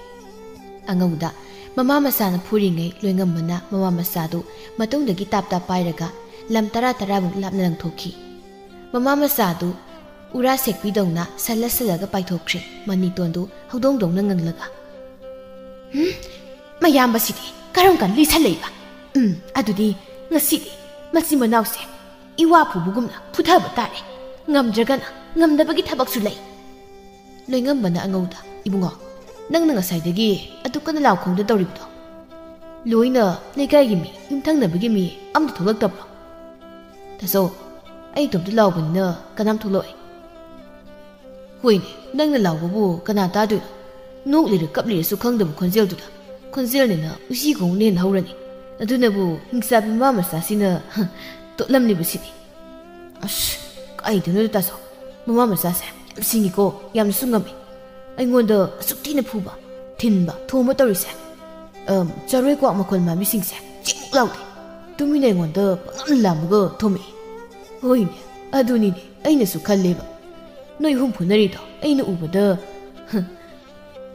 ꯑꯉꯧꯗ ꯃꯃꯥ ꯃꯆꯥꯅ ꯐꯨꯔꯤꯉꯩ ꯂꯣꯏꯉꯝꯕꯅ ꯃꯃꯥ ꯃꯆꯥꯗꯨ ꯃꯇꯨꯡꯗꯒꯤ ꯇꯥꯞ ꯇꯥꯞ ꯄꯥꯏꯔꯒ ꯂꯝ ꯇꯔꯥ ꯇꯔꯥꯃꯨꯛ ꯂꯥꯞꯅ ꯂꯪꯊꯣꯛꯈꯤ꯫ ꯃꯃꯥ ꯃꯆꯥꯗꯨ ꯎꯔꯥ ꯁꯦꯛꯄꯤꯗꯧꯅ ꯁꯜꯂ ꯁꯜꯂꯒ ꯄꯥꯏꯊꯣꯛꯈ꯭ꯔꯦ꯫ ꯃꯅꯤꯇꯣꯟꯗꯨ ꯍꯧꯗꯣꯡꯗꯧꯅ ꯉꯪꯂꯒ, "ꯍꯨꯝ, ꯃꯌꯥꯝꯕꯁꯤꯗꯤ ꯀꯔꯝ ꯀꯥꯟ ꯂꯤꯁꯜꯂꯛꯏꯕ? ꯎꯝ, ꯑꯗꯨꯗꯤ ꯉꯁꯤꯗꯤ ꯃꯆꯤꯟ ꯃꯅꯥꯎꯁꯦ ꯏꯋꯥ ꯐꯨꯕꯒꯨꯝꯅ ꯐꯨꯊꯕ ꯇꯥꯔꯦ꯫ ꯉꯝꯗ꯭ꯔꯒꯅ ꯉꯝꯗꯕꯒꯤ ꯊꯕꯛꯁꯨ ꯂꯩ꯫" ꯂꯣꯏꯉꯝꯕꯅ ꯑꯉꯧꯗ, "ꯏꯕꯨꯡꯉꯣ, ꯅꯪꯅ ꯉꯁꯥꯏꯗꯒꯤ ꯑꯗꯨꯛ ꯀꯟꯅ ꯂꯥꯎ ꯈꯣꯡꯗ ꯇꯧꯔꯤꯕꯗꯣ? ꯂꯣꯏꯅ ꯂꯩꯀꯥꯏꯒꯤ ꯃꯤ, ꯌꯨꯝꯊꯪꯅꯕꯒꯤ ꯃꯤ ꯑꯝꯇ ꯊꯣꯛꯂꯛꯇꯕ꯭ꯔꯣ?" "ꯇꯥꯆꯧ, ꯑꯩ ꯏꯇꯣꯝꯇ ꯂꯥꯎꯕꯅꯤꯅ ꯀꯅꯥꯝ ꯊꯣꯛꯂꯛꯑꯣꯏ꯫" "ꯍꯣꯏꯅꯦ, ꯅꯪꯅ ꯂꯥꯎꯕꯕꯨ ꯀꯅꯥ ꯇꯥꯗꯣꯏꯅꯣ? ꯅꯣꯛꯂꯤꯔ ꯀꯞꯂꯤꯔꯁꯨ ꯈꯪꯗꯕ ꯈꯣꯟꯖꯦꯜꯗꯨꯗ꯫ ꯈꯣꯟꯖꯦꯜꯅꯤꯅ ꯎꯆꯤ ꯈꯣꯡꯅ ꯍꯦꯟꯅ ꯍꯧꯔꯅꯤ꯫ ꯑꯗꯨꯅꯕꯨ ꯍꯤꯡꯆꯥꯕꯤ ꯃꯃꯥ ꯃꯆꯥꯁꯤꯅ ꯇꯣꯠꯂꯝꯂꯤꯕꯁꯤꯅꯤ꯫ ꯑꯁ, ꯀꯥꯏꯗꯩꯅꯣꯗ ꯇꯥꯆꯧ, ꯃꯃꯥ ꯃꯆꯥꯁꯦ ꯌꯥꯝ ꯁꯤꯡꯉꯤꯀꯣ, ꯌꯥꯝꯅꯁꯨ ꯉꯝꯃꯤ꯫ ꯑꯩꯉꯣꯟꯗ ꯑꯁꯨꯛ ꯊꯤꯅ ꯐꯨꯕ, ꯊꯤꯟꯕ, ꯊꯣꯝꯕ ꯇꯧꯔꯤꯁꯦ꯫ ꯑꯝ, ꯆꯔꯣꯏ ꯀ꯭ꯋꯥꯛ ꯃꯈꯣꯜ ꯃꯥꯟꯕꯤꯁꯤꯡꯁꯦ ꯆꯤꯡ ꯂꯥꯎꯗꯦ꯫ ꯇꯨꯃꯤꯟꯅ ꯑꯩꯉꯣꯟꯗ ꯄꯪꯂꯥꯝ ꯂꯥꯝꯃꯒ ꯊꯣꯝꯃꯛꯏ꯫ ꯍꯣꯏꯅꯦ, ꯑꯗꯨꯅꯤꯅꯦ ꯑꯩꯅꯁꯨ ꯈꯜꯂꯦꯕ꯫ ꯅꯣꯏ ꯑꯍꯨꯝ ꯐꯨꯅꯔꯤꯗꯣ ꯑꯩꯅ ꯎꯕꯗ, ꯍ,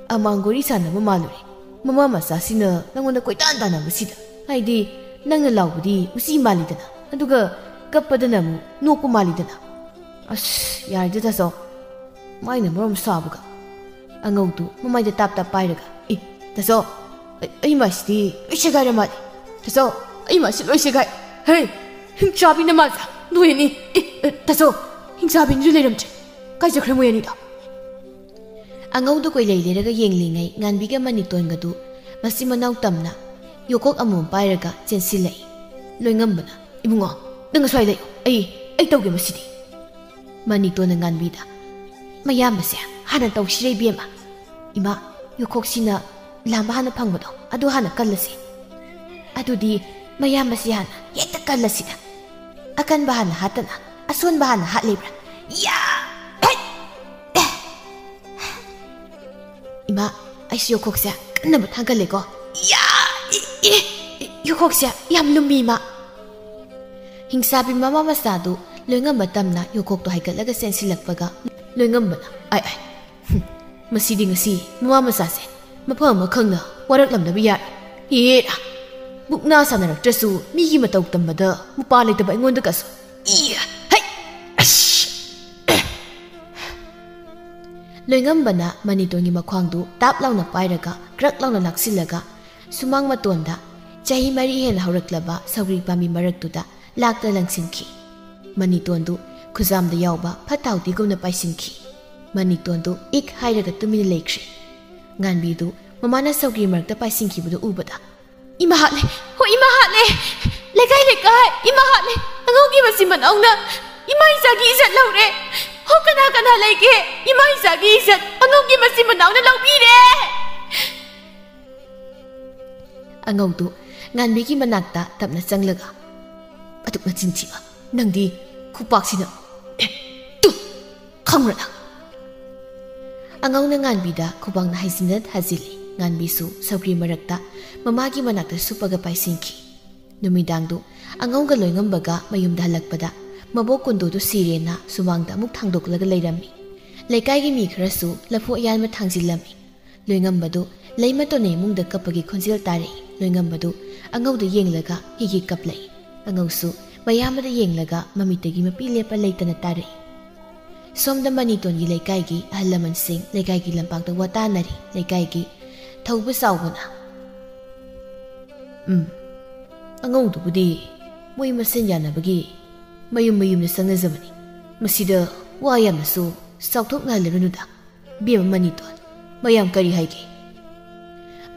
ꯑꯃꯥꯡꯒꯣꯔꯤ ꯁꯥꯟꯅꯕ ꯃꯥꯜꯂꯨꯔꯦ꯫ ꯃꯃꯥ ꯃꯆꯥꯁꯤꯅ ꯅꯪꯉꯣꯟꯗ ꯀꯣꯏꯇꯥꯟ ꯇꯥꯟꯅꯕꯁꯤꯗ꯫ ꯍꯥꯏꯗꯤ, ꯅꯪꯅ ꯂꯥꯎꯕꯗꯤ ꯎꯆꯤ ꯃꯥꯜꯂꯤꯗꯅ, ꯑꯗꯨꯒ ꯀꯞꯄꯗꯅ ꯑꯃꯨꯛ ꯅꯣꯛꯄ ꯃꯥꯜꯂꯤꯗꯅ꯫ ꯑꯁ, ꯌꯥꯔꯦꯗ ꯇꯥꯆꯧ꯫ ꯃꯥꯏꯅ ꯃꯔꯣꯝ ꯁꯥꯕꯒ꯫ ꯑꯉꯧꯗꯨ ꯃꯃꯥꯏꯗ ꯇꯥꯞ ꯇꯥꯞ ꯄꯥꯏꯔꯒ, "ꯑꯦ, ꯇꯥꯆꯧ, ꯑꯩ, ꯑꯩ ꯃꯥꯏꯁꯤꯗꯤ ꯂꯣꯏ ꯁꯦꯒꯥꯏꯔ ꯃꯥꯜꯂꯦ꯫ ꯇꯥꯆꯧ, ꯑꯩ ꯃꯥꯏꯁꯤ ꯂꯣꯏ ꯁꯦꯒꯥꯏ꯫ ꯍꯦ, ꯍꯤꯡꯆꯥꯕꯤ ꯅꯃꯥꯖꯥ, ꯅꯣꯏ ꯑꯅꯤ꯫ ꯑꯦ, ꯑꯦ, ꯇꯥꯆꯧ, ꯍꯤꯡꯆꯥꯕꯤꯅꯤꯁꯨ ꯂꯩꯔꯝꯗ꯭ꯔꯦ꯫ ꯀꯥꯏ ꯆꯠꯈ꯭ꯔꯦ ꯃꯣꯏ ꯑꯅꯤꯗꯣ?" ꯑꯉꯧꯗꯨ ꯀꯣꯏꯂꯩ ꯂꯩꯔꯒ ꯌꯦꯡꯂꯤꯉꯩ, ꯉꯥꯟꯕꯤꯒ ꯃꯅꯤꯇꯣꯟꯒꯗꯨ ꯃꯆꯤꯟ ꯃꯅꯥꯎ ꯇꯝꯅ ꯌꯣꯀꯣꯛ ꯑꯃꯃꯝ ꯄꯥꯏꯔꯒ ꯆꯦꯟꯁꯤꯜꯂꯛꯏ꯫ ꯂꯣꯏꯉꯝꯕꯅ, "ꯏꯕꯨꯡꯉꯣ, ꯅꯪ ꯑꯁ꯭ꯋꯥꯏ ꯂꯩꯌꯨ꯫ ꯑꯩ, ꯑꯩ ꯇꯧꯒꯦ ꯃꯁꯤꯗꯤ꯫" ꯃꯅꯤꯇꯣꯟꯅ ꯉꯥꯟꯕꯤꯗ, "ꯃꯌꯥꯝꯕꯁꯦ ꯍꯥꯟꯅ ꯇꯧꯁꯤꯔꯦ ꯏꯕꯦꯝꯃ꯫ ꯏꯃꯥ, ꯌꯣꯀꯣꯛꯁꯤꯅ ꯂꯥꯝꯕ ꯍꯥꯟꯅ ꯐꯪꯕꯗꯣ, ꯑꯗꯨ ꯍꯥꯟꯅ ꯀꯜꯂꯁꯤ꯫ ꯑꯗꯨꯗꯤ ꯃꯌꯥꯝꯕꯁꯤ ꯍꯥꯟꯅ ꯍꯦꯛꯇ ꯀꯜꯂꯁꯤꯗ꯫ ꯑꯀꯟꯕ ꯍꯥꯟꯅ ꯍꯥꯠꯇꯅ ꯑꯁꯣꯟꯕ ꯍꯥꯟꯅ ꯍꯥꯠꯂꯤꯕ꯭ꯔꯥ? ꯌꯥ! ꯍꯩ! ꯏꯃꯥ, ꯑꯩꯁꯨ ꯌꯣꯀꯣꯛꯁꯦ ꯀꯟꯅꯕ ꯊꯥꯡꯒꯠꯂꯦꯀꯣ꯫ ꯌꯥ! ꯏ, ꯏ, ꯏ, ꯌꯣꯀꯣꯛꯁꯦ ꯌꯥꯝ ꯂꯨꯝꯃꯤ, ꯏꯃꯥ꯫" ꯍꯤꯡꯁꯥꯕꯤ ꯃꯃꯥ ꯃꯆꯥꯗꯨ ꯂꯣꯏꯉꯝꯕ ꯇꯝꯅ ꯌꯣꯀꯣꯛꯇꯣ ꯍꯥꯏꯒꯠꯂꯒ ꯆꯦꯟꯁꯤꯜꯂꯛꯄꯒ ꯂꯣꯏꯉꯝꯕꯅ, "ꯑꯥꯏ, ꯑꯥꯏ, ꯍꯨꯝ, ꯃꯁꯤꯗꯤ ꯉꯁꯤ ꯃꯃꯥ ꯃꯆꯥꯁꯦ ꯃꯐꯝ ꯑꯃ ꯈꯪꯅ ꯋꯥꯔꯛꯂꯝꯗꯕ ꯌꯥꯔꯦ꯫ ꯌꯦꯔꯥ, ꯃꯨꯛꯅꯥ ꯁꯥꯟꯅꯔꯛꯇ꯭ꯔꯁꯨ ꯃꯤꯒꯤ ꯃꯇꯧ ꯇꯝꯕꯗ ꯃꯄꯥ ꯂꯩꯇꯕ ꯑꯩꯉꯣꯟꯗꯒꯁꯨ꯫ ꯏ, ꯍꯩ, ꯑꯁ!" ꯂꯣꯏꯉꯝꯕꯅ ꯃꯅꯤꯇꯣꯟꯒꯤ ꯃꯈ꯭ꯋꯥꯡꯗꯨ ꯇꯥꯞ ꯂꯥꯎꯅ ꯄꯥꯏꯔꯒ ꯀ꯭ꯔꯛ ꯂꯥꯎꯅ ꯂꯥꯛꯁꯤꯜꯂꯒ ꯁꯨꯃꯥꯡ ꯃꯇꯣꯟꯗ ꯆꯍꯤ ꯃꯔꯤ ꯍꯦꯟꯅ ꯍꯧꯔꯛꯂꯕ ꯁꯧꯒ꯭ꯔꯤ ꯄꯥꯝꯕꯤ ꯃꯔꯛꯇꯨꯗ ꯂꯥꯛꯇ ꯂꯪꯁꯤꯟꯈꯤ꯫ ꯃꯅꯤꯇꯣꯟꯗꯨ ꯈꯨꯖꯥꯝꯗ ꯌꯥꯎꯕ ꯐꯠꯇ ꯍꯥꯎꯊꯤꯒꯨꯝꯅ ꯄꯥꯏꯁꯤꯟꯈꯤ꯫ ꯃꯅꯤꯇꯣꯟꯗꯨ ꯏꯛ ꯍꯥꯏꯔꯒ ꯇꯨꯃꯤꯟꯅ ꯂꯩꯈ꯭ꯔꯦ꯫ ꯉꯥꯟꯕꯤꯗꯨ ꯃꯃꯥꯅ ꯁꯧꯒ꯭ꯔꯤ ꯃꯔꯛꯇ ꯄꯥꯏꯁꯤꯟꯈꯤꯕꯗꯨ ꯎꯕꯗ, "ꯏꯃꯥ ꯍꯥꯠꯂꯦ! ꯍꯣꯏ, ꯏꯃꯥ ꯍꯥꯠꯂꯦ! ꯂꯩꯀꯥꯏ ꯂꯩꯀꯥꯏ ꯏꯃꯥ ꯍꯥꯠꯂꯦ! ꯑꯉꯧꯒꯤ ꯃꯆꯤꯟ ꯃꯅꯥꯎꯅ ꯏꯃꯥ ꯏꯆꯥꯒꯤ ꯏꯖꯠ ꯂꯧꯔꯦ! ꯍꯣ, ꯀꯅꯥ ꯀꯅꯥ ꯂꯩꯒꯦ? ꯏꯃꯥ ꯏꯆꯥꯒꯤ ꯏꯖꯠ ꯑꯉꯧꯒꯤ ꯃꯆꯤꯟ ꯃꯅꯥꯎꯅ ꯂꯧꯕꯤꯔꯦ!" ꯑꯉꯧꯗꯨ ꯉꯥꯟꯕꯤꯒꯤ ꯃꯅꯥꯛꯇ ꯇꯞꯅ ꯆꯪꯂꯒ, "ꯑꯗꯨꯛ ꯅꯆꯤꯟ ꯊꯤꯕ ꯅꯪꯗꯤ ꯈꯨꯄꯥꯛꯁꯤꯅ, ꯑꯦ, ꯇꯨ, ꯈꯪꯕ꯭ꯔꯥ ꯅꯪ?" ꯑꯉꯧꯅ ꯉꯥꯟꯕꯤꯗ ꯈꯨꯕꯥꯛꯅ ꯍꯥꯏꯖꯤꯟꯅ ꯊꯥꯖꯤꯜꯂꯤ꯫ ꯉꯥꯟꯕꯤꯁꯨ ꯁꯧꯒ꯭ꯔꯤ ꯃꯔꯛꯇ ꯃꯃꯥꯒꯤ ꯃꯅꯥꯛꯇ ꯁꯨꯞꯄꯒ ꯄꯥꯏꯁꯤꯟꯈꯤ꯫ ꯅꯨꯃꯤꯗꯥꯡꯗꯨ ꯑꯉꯧꯒ ꯂꯣꯏꯉꯝꯕꯒ ꯃꯌꯨꯝꯗ ꯍꯜꯂꯛꯄꯗ ꯃꯕꯣꯛ ꯀꯨꯟꯗꯣꯗꯨ ꯁꯤꯔꯦꯅ ꯁꯨꯃꯥꯡꯗ ꯑꯃꯨꯛ ꯊꯥꯡꯗꯣꯛꯂꯒ ꯂꯩꯔꯝꯃꯤ꯫ ꯂꯩꯀꯥꯏꯒꯤ ꯃꯤ ꯈꯔꯁꯨ ꯂꯐꯨ ꯑꯌꯥꯟꯕ ꯊꯥꯡꯖꯤꯜꯂꯝꯃꯤ꯫ ꯂꯣꯏꯉꯝꯕꯗꯨ ꯂꯩꯃꯇꯣꯟꯅ ꯏꯃꯨꯡꯗ ꯀꯞꯄꯒꯤ ꯈꯣꯟꯖꯦꯜ ꯇꯥꯔꯛꯏ꯫ ꯂꯣꯏꯉꯝꯕꯗꯨ ꯑꯉꯧꯗ ꯌꯦꯡꯂꯒ ꯍꯤꯒꯤ ꯀꯞꯂꯛꯏ꯫ ꯑꯉꯧꯁꯨ ꯃꯌꯥꯝꯕꯗ ꯌꯦꯡꯂꯒ ꯃꯃꯤꯠꯇꯒꯤ ꯃꯄꯤ ꯂꯦꯞꯄ ꯂꯩꯇꯅ ꯇꯥꯔꯛꯏ꯫ ꯁꯣꯝꯗ ꯃꯅꯤꯇꯣꯟꯒꯤ ꯂꯩꯀꯥꯏꯒꯤ ꯑꯍꯜ ꯂꯃꯟꯁꯤꯡ ꯂꯩꯀꯥꯏꯒꯤ ꯂꯝꯄꯥꯛꯇ ꯋꯥ ꯇꯥꯅꯔꯤ꯫ ꯂꯩꯀꯥꯏꯒꯤ ꯊꯧꯕ ꯆꯥꯎꯕꯅ, "ꯎꯝ, ꯑꯉꯧꯗꯨꯕꯨꯗꯤ ꯃꯣꯏ ꯃꯁꯦꯟ ꯌꯥꯅꯕꯒꯤ ꯃꯌꯨꯝ ꯃꯌꯨꯝꯗ ꯆꯪꯅꯖꯕꯅꯤ꯫ ꯃꯁꯤꯗ ꯋꯥ ꯌꯥꯝꯅꯁꯨ ꯆꯥꯎꯊꯣꯛꯅꯍꯜꯂꯔꯨꯅꯨꯗ, ꯕꯦꯝꯃ ꯃꯅꯤꯇꯣꯟ꯫ ꯃꯌꯥꯝ ꯀꯔꯤ ꯍꯥꯏꯒꯦ?"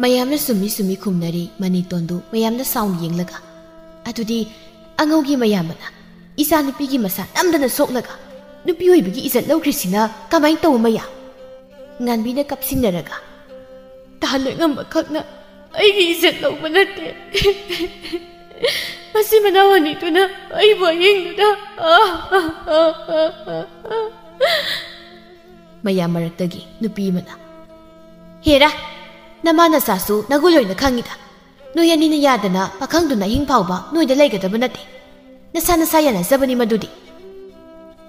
ꯃꯌꯥꯝꯅ ꯁꯨꯝꯃꯤ ꯁꯨꯝꯃꯤ ꯈꯨꯝꯅꯔꯤ꯫ ꯃꯅꯤꯇꯣꯟꯗꯨ ꯃꯌꯥꯝꯗ ꯁꯥꯎꯅ ꯌꯦꯡꯂꯒ, "ꯑꯗꯨꯗꯤ ꯑꯉꯧꯒꯤ ꯃꯌꯥꯝꯕꯅ ꯏꯆꯥ ꯅꯨꯄꯤꯒꯤ ꯃꯁꯥ ꯅꯝꯗꯅ ꯁꯣꯛꯂꯒ ꯅꯨꯄꯤ ꯑꯣꯏꯕꯒꯤ ꯏꯖꯠ ꯂꯧꯈ꯭ꯔꯤꯁꯤꯅ ꯀꯃꯥꯏꯅ ꯇꯧꯕ ꯃꯌꯥꯝ?" ꯉꯥꯟꯕꯤꯅ ꯀꯞꯁꯤꯟꯅꯔꯒ, "ꯇꯥꯍꯜꯂꯣꯏ ꯉꯝꯕ ꯈꯛꯅ ꯑꯩꯒꯤ ꯏꯖꯠ ꯂꯧꯕ ꯅꯠꯇꯦ꯫ ꯃꯁꯤ ꯃꯅꯥꯎ ꯑꯅꯤꯗꯨꯅ ꯑꯩꯕꯨ ꯑꯍꯤꯡꯗꯨꯗ ꯃꯌꯥꯝ ꯃꯔꯛꯇꯒꯤ ꯅꯨꯄꯤ ꯑꯃꯅ, "ꯍꯦꯔꯥ, ꯅꯃꯥ ꯅꯆꯥꯁꯨ ꯅꯒꯨꯟ ꯂꯣꯏꯅ ꯈꯪꯉꯤꯗ꯫ ꯅꯣꯏ ꯑꯅꯤꯅ ꯌꯥꯗꯅ ꯄꯥꯈꯪꯗꯨꯅ ꯑꯍꯤꯡ ꯐꯥꯎꯕ ꯅꯣꯏꯗ ꯂꯩꯒꯗꯕ ꯅꯠꯇꯦ꯫ ꯅꯁꯥ ꯅꯁꯥ ꯌꯥꯅꯖꯕꯅꯤ ꯃꯗꯨꯗꯤ꯫"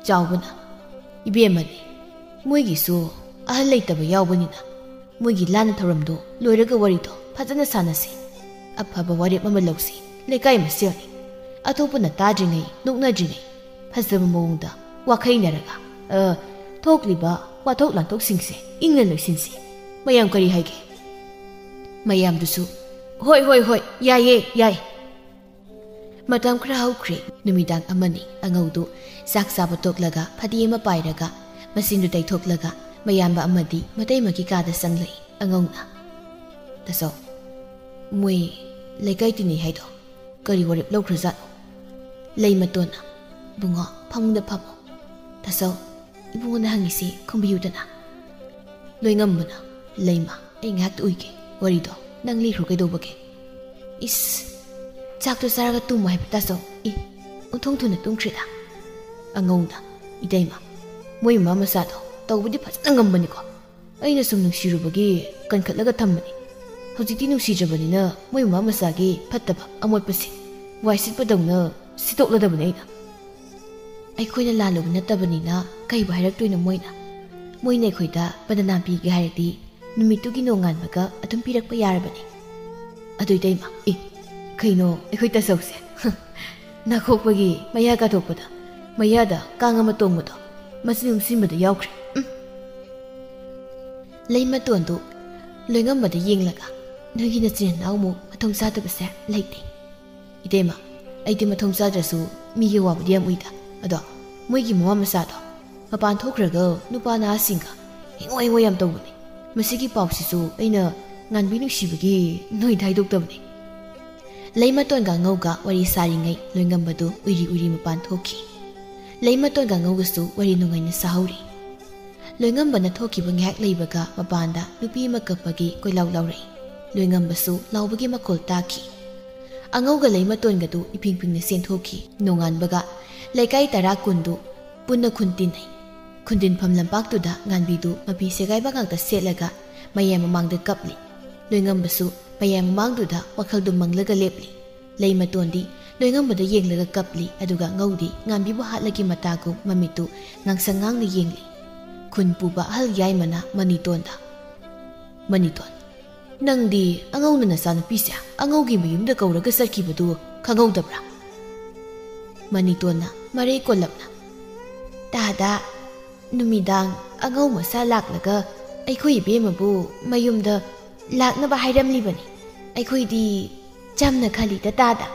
ꯆꯥꯎꯕꯅ, "ꯏꯕꯦꯝꯃꯅꯤ, ꯃꯣꯏꯒꯤꯁꯨ ꯑꯍꯜ ꯂꯩꯇꯕ ꯌꯥꯎꯕꯅꯤꯅ ꯃꯣꯏꯒꯤ ꯂꯥꯟꯅ ꯊꯧꯔꯝꯗꯣ ꯂꯣꯏꯔꯒ ꯋꯥꯔꯤꯗꯣ ꯐꯖꯅ ꯁꯥꯟꯅꯁꯤ꯫ ꯑꯐꯕ ꯋꯥꯔꯦꯞ ꯑꯃ ꯂꯧꯁꯤ꯫ ꯂꯩꯀꯥꯏ ꯃꯁꯦꯜꯅꯤ꯫ ꯑꯇꯣꯞꯄꯅ ꯇꯥꯗ꯭ꯔꯤꯉꯩ, ꯅꯣꯛꯅꯗ꯭ꯔꯤꯉꯩ ꯐꯖꯕ ꯃꯑꯣꯡꯗ ꯋꯥꯈꯩꯅꯔꯒ, ꯑ, ꯊꯣꯛꯂꯤꯕ ꯋꯥꯊꯣꯛ ꯂꯥꯟꯊꯣꯛꯁꯤꯡꯁꯦ ꯏꯪꯅ ꯂꯣꯏꯁꯤꯟꯁꯤ꯫ ꯃꯌꯥꯝ ꯀꯔꯤ ꯍꯥꯏꯒꯦ?" ꯃꯌꯥꯝꯗꯨꯁꯨ, "ꯍꯣꯏ, ꯍꯣꯏ, ꯍꯣꯏ, ꯌꯥꯏꯌꯦ, ꯌꯥꯏ꯫" ꯃꯇꯝ ꯈꯔ ꯍꯧꯈ꯭ꯔꯦ꯫ ꯅꯨꯃꯤꯗꯥꯡ ꯑꯃꯅꯤ꯫ ꯑꯉꯧꯗꯨ ꯆꯥꯛ ꯆꯥꯕ ꯇꯣꯛꯂꯒ ꯐꯗꯤ ꯑꯃ ꯄꯥꯏꯔꯒ ꯃꯆꯤꯟꯗꯨ ꯇꯩꯊꯣꯛꯂꯒ ꯃꯌꯥꯝꯕ ꯑꯃꯗꯤ ꯃꯇꯩꯃꯒꯤ ꯀꯥꯗ ꯆꯪꯂꯛꯏ꯫ ꯑꯉꯧꯅ, "ꯇꯥꯆꯧ, ꯃꯣꯏ ꯂꯩꯀꯥꯏ ꯇꯤꯟꯅꯩ ꯍꯥꯏꯗꯣ ꯀꯔꯤ ꯋꯥꯔꯦꯞ ꯂꯧꯈ꯭ꯔꯖꯥꯠꯅꯣ?" ꯂꯩꯃꯇꯣꯟꯅ, "ꯏꯕꯨꯡꯉꯣ, ꯐꯃꯨꯡꯗ ꯐꯝꯃꯣ꯫ ꯇꯥꯆꯧ, ꯏꯕꯨꯡꯉꯣꯅ ꯍꯪꯉꯤꯁꯤ ꯈꯨꯝꯕꯤꯌꯨꯗꯅ꯫" ꯂꯣꯏꯉꯝꯕꯅ, "ꯂꯩꯃ, ꯑꯩ ꯉꯥꯏꯍꯥꯛꯇ ꯎꯏꯒꯦ꯫ ꯋꯥꯔꯤꯗꯣ ꯅꯪ ꯂꯤꯈ꯭ꯔꯣ, ꯀꯩꯗꯧꯕꯒꯦ?" "ꯏꯁ, ꯆꯥꯛꯇꯣ ꯆꯥꯔꯒ ꯇꯨꯝꯃꯣ ꯍꯥꯏꯕ ꯇꯥꯆꯧ꯫ ꯏ, ꯑꯣꯟꯊꯣꯡ ꯊꯨꯅ ꯇꯨꯝꯈ꯭ꯔꯦꯗ꯫" ꯑꯉꯧꯅ, "ꯏꯇꯩꯃ, ꯃꯣꯏ ꯃꯃꯥ ꯃꯆꯥꯗꯣ ꯇꯧꯕꯗꯤ ꯐꯖꯅ ꯉꯝꯕꯅꯤꯀꯣ꯫ ꯑꯩꯅ ꯁꯨꯝ ꯅꯨꯡꯁꯤꯔꯨꯕꯒꯤ ꯀꯟꯈꯠꯂꯒ ꯊꯝꯕꯅꯤ꯫ ꯍꯧꯖꯤꯛꯇꯤ ꯅꯨꯡꯁꯤꯗ꯭ꯔꯕꯅꯤꯅ ꯃꯣꯏ ꯃꯃꯥ ꯃꯆꯥꯒꯤ ꯐꯠꯇꯕ ꯑꯃꯣꯠꯄꯁꯦ ꯋꯥꯏ ꯁꯤꯠꯄꯗꯧꯅ ꯁꯤꯠꯇꯣꯛꯂꯗꯕꯅꯤ ꯑꯩꯅ꯫" "ꯑꯩꯈꯣꯏꯅ ꯂꯥꯜꯂꯨꯕ ꯅꯠꯇꯕꯅꯤꯅ ꯀꯩꯕꯨ ꯍꯥꯏꯔꯛꯇꯣꯏꯅꯣ ꯃꯣꯏꯅ? ꯃꯣꯏꯅ ꯑꯩꯈꯣꯏꯗ ꯕꯟꯗꯅꯥ ꯄꯤꯒꯦ ꯍꯥꯏꯔꯗꯤ ꯅꯨꯃꯤꯠꯇꯨꯒꯤ ꯅꯣꯡꯉꯥꯟꯕꯒ ꯑꯗꯨꯝ ꯄꯤꯔꯛꯄ ꯌꯥꯔꯕꯅꯤ꯫" "ꯑꯗꯨ ꯏꯇꯩꯃ, ꯏ, ꯀꯩꯅꯣ ꯑꯩꯈꯣꯏ ꯇꯥꯆꯧꯁꯦ? ꯅꯥꯈꯣꯛꯄꯒꯤ ꯃꯌꯥ ꯀꯥꯊꯣꯛꯄꯗ ꯃꯌꯥꯗ ꯀꯥꯡ ꯑꯃ ꯇꯣꯡꯕꯗꯣ ꯃꯆꯤꯟ ꯎꯝꯁꯤꯟꯕꯗ ꯌꯥꯎꯈ꯭ꯔꯦ꯫ ꯎꯝ꯫" ꯂꯩꯃꯇꯣꯟꯗꯨ ꯂꯣꯏꯉꯝꯕꯗ ꯌꯦꯡꯂꯒ, "ꯅꯣꯏꯒꯤ ꯅꯆꯤꯟ ꯅꯅꯥꯎꯃꯨꯛ ꯃꯊꯣꯡ ꯆꯥꯗꯕꯁꯦ ꯂꯩꯇꯦ꯫ ꯏꯇꯩꯃ, ꯑꯩꯗꯤ ꯃꯊꯣꯡ ꯆꯥꯗ꯭ꯔꯁꯨ ꯃꯤꯒꯤ ꯋꯥꯕꯨꯗꯤ ꯌꯥꯝ ꯎꯏꯗ꯫ ꯑꯗꯣ ꯃꯣꯏꯒꯤ ꯃꯃꯥ ꯃꯆꯥꯗꯣ ꯃꯄꯥꯟ ꯊꯣꯛꯈ꯭ꯔꯒ ꯅꯨꯄꯥ ꯅꯍꯥꯁꯤꯡꯒ ꯍꯦꯡꯉꯣ ꯍꯦꯡꯉꯣ ꯌꯥꯝ ꯇꯧꯕꯅꯦ꯫ ꯃꯁꯤꯒꯤ ꯄꯥꯎꯁꯤꯁꯨ ꯑꯩꯅ ꯉꯥꯟꯕꯤ ꯅꯨꯡꯁꯤꯕꯒꯤ ꯅꯣꯏꯗ ꯍꯥꯏꯗꯣꯛꯇꯕꯅꯦ꯫" ꯂꯩꯃꯇꯣꯟꯒ ꯑꯉꯧꯒ ꯋꯥꯔꯤ ꯁꯥꯔꯤꯉꯩ ꯂꯣꯏꯉꯝꯕꯗꯨ ꯎꯏꯔꯤ ꯎꯏꯔꯤ ꯃꯄꯥꯟ ꯊꯣꯛꯈꯤ꯫ ꯂꯩꯃꯇꯣꯟꯒ ꯑꯉꯧꯒꯁꯨ ꯋꯥꯔꯤ ꯅꯨꯡꯉꯥꯏꯅ ꯁꯥꯍꯧꯔꯤ꯫ ꯂꯣꯏꯉꯝꯕꯅ ꯊꯣꯛꯈꯤꯕ ꯉꯥꯏꯍꯥꯛ ꯂꯩꯕꯒ ꯃꯄꯥꯟꯗ ꯅꯨꯄꯤ ꯑꯃ ꯀꯞꯄꯒꯤ ꯀꯣꯏꯂꯥꯎ ꯂꯥꯎꯔꯛꯏ꯫ ꯂꯣꯏꯉꯝꯕꯁꯨ ꯂꯥꯎꯕꯒꯤ ꯃꯈꯣꯜ ꯇꯥꯈꯤ꯫ ꯑꯉꯧꯒ ꯂꯩꯃꯇꯣꯟꯒꯗꯨ ꯏꯄꯤꯡ ꯄꯤꯡꯅ ꯆꯦꯟꯊꯣꯛꯈꯤ꯫ ꯅꯣꯡꯉꯥꯟꯕꯒ ꯂꯩꯀꯥꯏ ꯇꯔꯥ ꯀꯨꯟꯗꯨ ꯄꯨꯟꯅ ꯈꯨꯟ ꯇꯤꯟꯅꯩ꯫ ꯈꯨꯟꯗꯤꯟꯐꯝ ꯂꯝꯄꯥꯛꯇꯨꯗ ꯉꯥꯟꯕꯤꯗꯨ ꯃꯄꯤ ꯁꯦꯒꯥꯏꯕ ꯉꯥꯛꯇ ꯁꯦꯠꯂꯒ ꯃꯌꯥꯝ ꯃꯃꯥꯡꯗ ꯀꯞꯂꯤ꯫ ꯂꯣꯏꯉꯝꯕꯁꯨ ꯃꯌꯥꯝ ꯃꯃꯥꯡꯗꯨꯗ ꯋꯥꯈꯜꯗꯨ ꯃꯪꯂꯒ ꯂꯦꯞꯂꯤ꯫ ꯂꯩꯃꯇꯣꯟꯗꯤ ꯂꯣꯏꯉꯝꯕꯗ ꯌꯦꯡꯂꯒ ꯀꯞꯂꯤ, ꯑꯗꯨꯒ ꯑꯉꯧꯗꯤ ꯉꯥꯟꯕꯤꯕꯨ ꯍꯥꯠꯂꯒꯤ ꯃꯇꯥꯒꯨꯝ ꯃꯃꯤꯠꯇꯨ ꯉꯥꯡꯁꯪ ꯉꯥꯡꯅ ꯌꯦꯡꯂꯤ꯫ ꯈꯨꯟ ꯄꯨꯕ ꯑꯍꯜ ꯌꯥꯏꯃꯅ ꯃꯅꯤꯇꯣꯟꯗ, "ꯃꯅꯤꯇꯣꯟ, ꯅꯪꯗꯤ ꯑꯉꯧꯅ ꯅꯆꯥꯅꯨꯄꯤꯁꯦ ꯑꯉꯧꯒꯤ ꯃꯌꯨꯝꯗ ꯀꯧꯔꯒ ꯆꯠꯈꯤꯕꯗꯨ ꯈꯪꯍꯧꯗꯕ꯭ꯔꯥ?" ꯃꯅꯤꯇꯣꯟꯅ ꯃꯔꯩ ꯀꯣꯜꯂꯞꯅ, "ꯇꯥꯗ, ꯅꯨꯃꯤꯗꯥꯡ ꯑꯉꯧ ꯃꯆꯥ ꯂꯥꯛꯂꯒ ꯑꯩꯈꯣꯏ ꯏꯕꯦꯝꯃꯕꯨ ꯃꯌꯨꯝꯗ ꯂꯥꯛꯅꯕ ꯍꯥꯏꯔꯝꯂꯤꯕꯅꯤ꯫ ꯑꯩꯈꯣꯏꯗꯤ ꯆꯝꯅ ꯈꯜꯂꯤꯗ ꯇꯥꯗ꯫"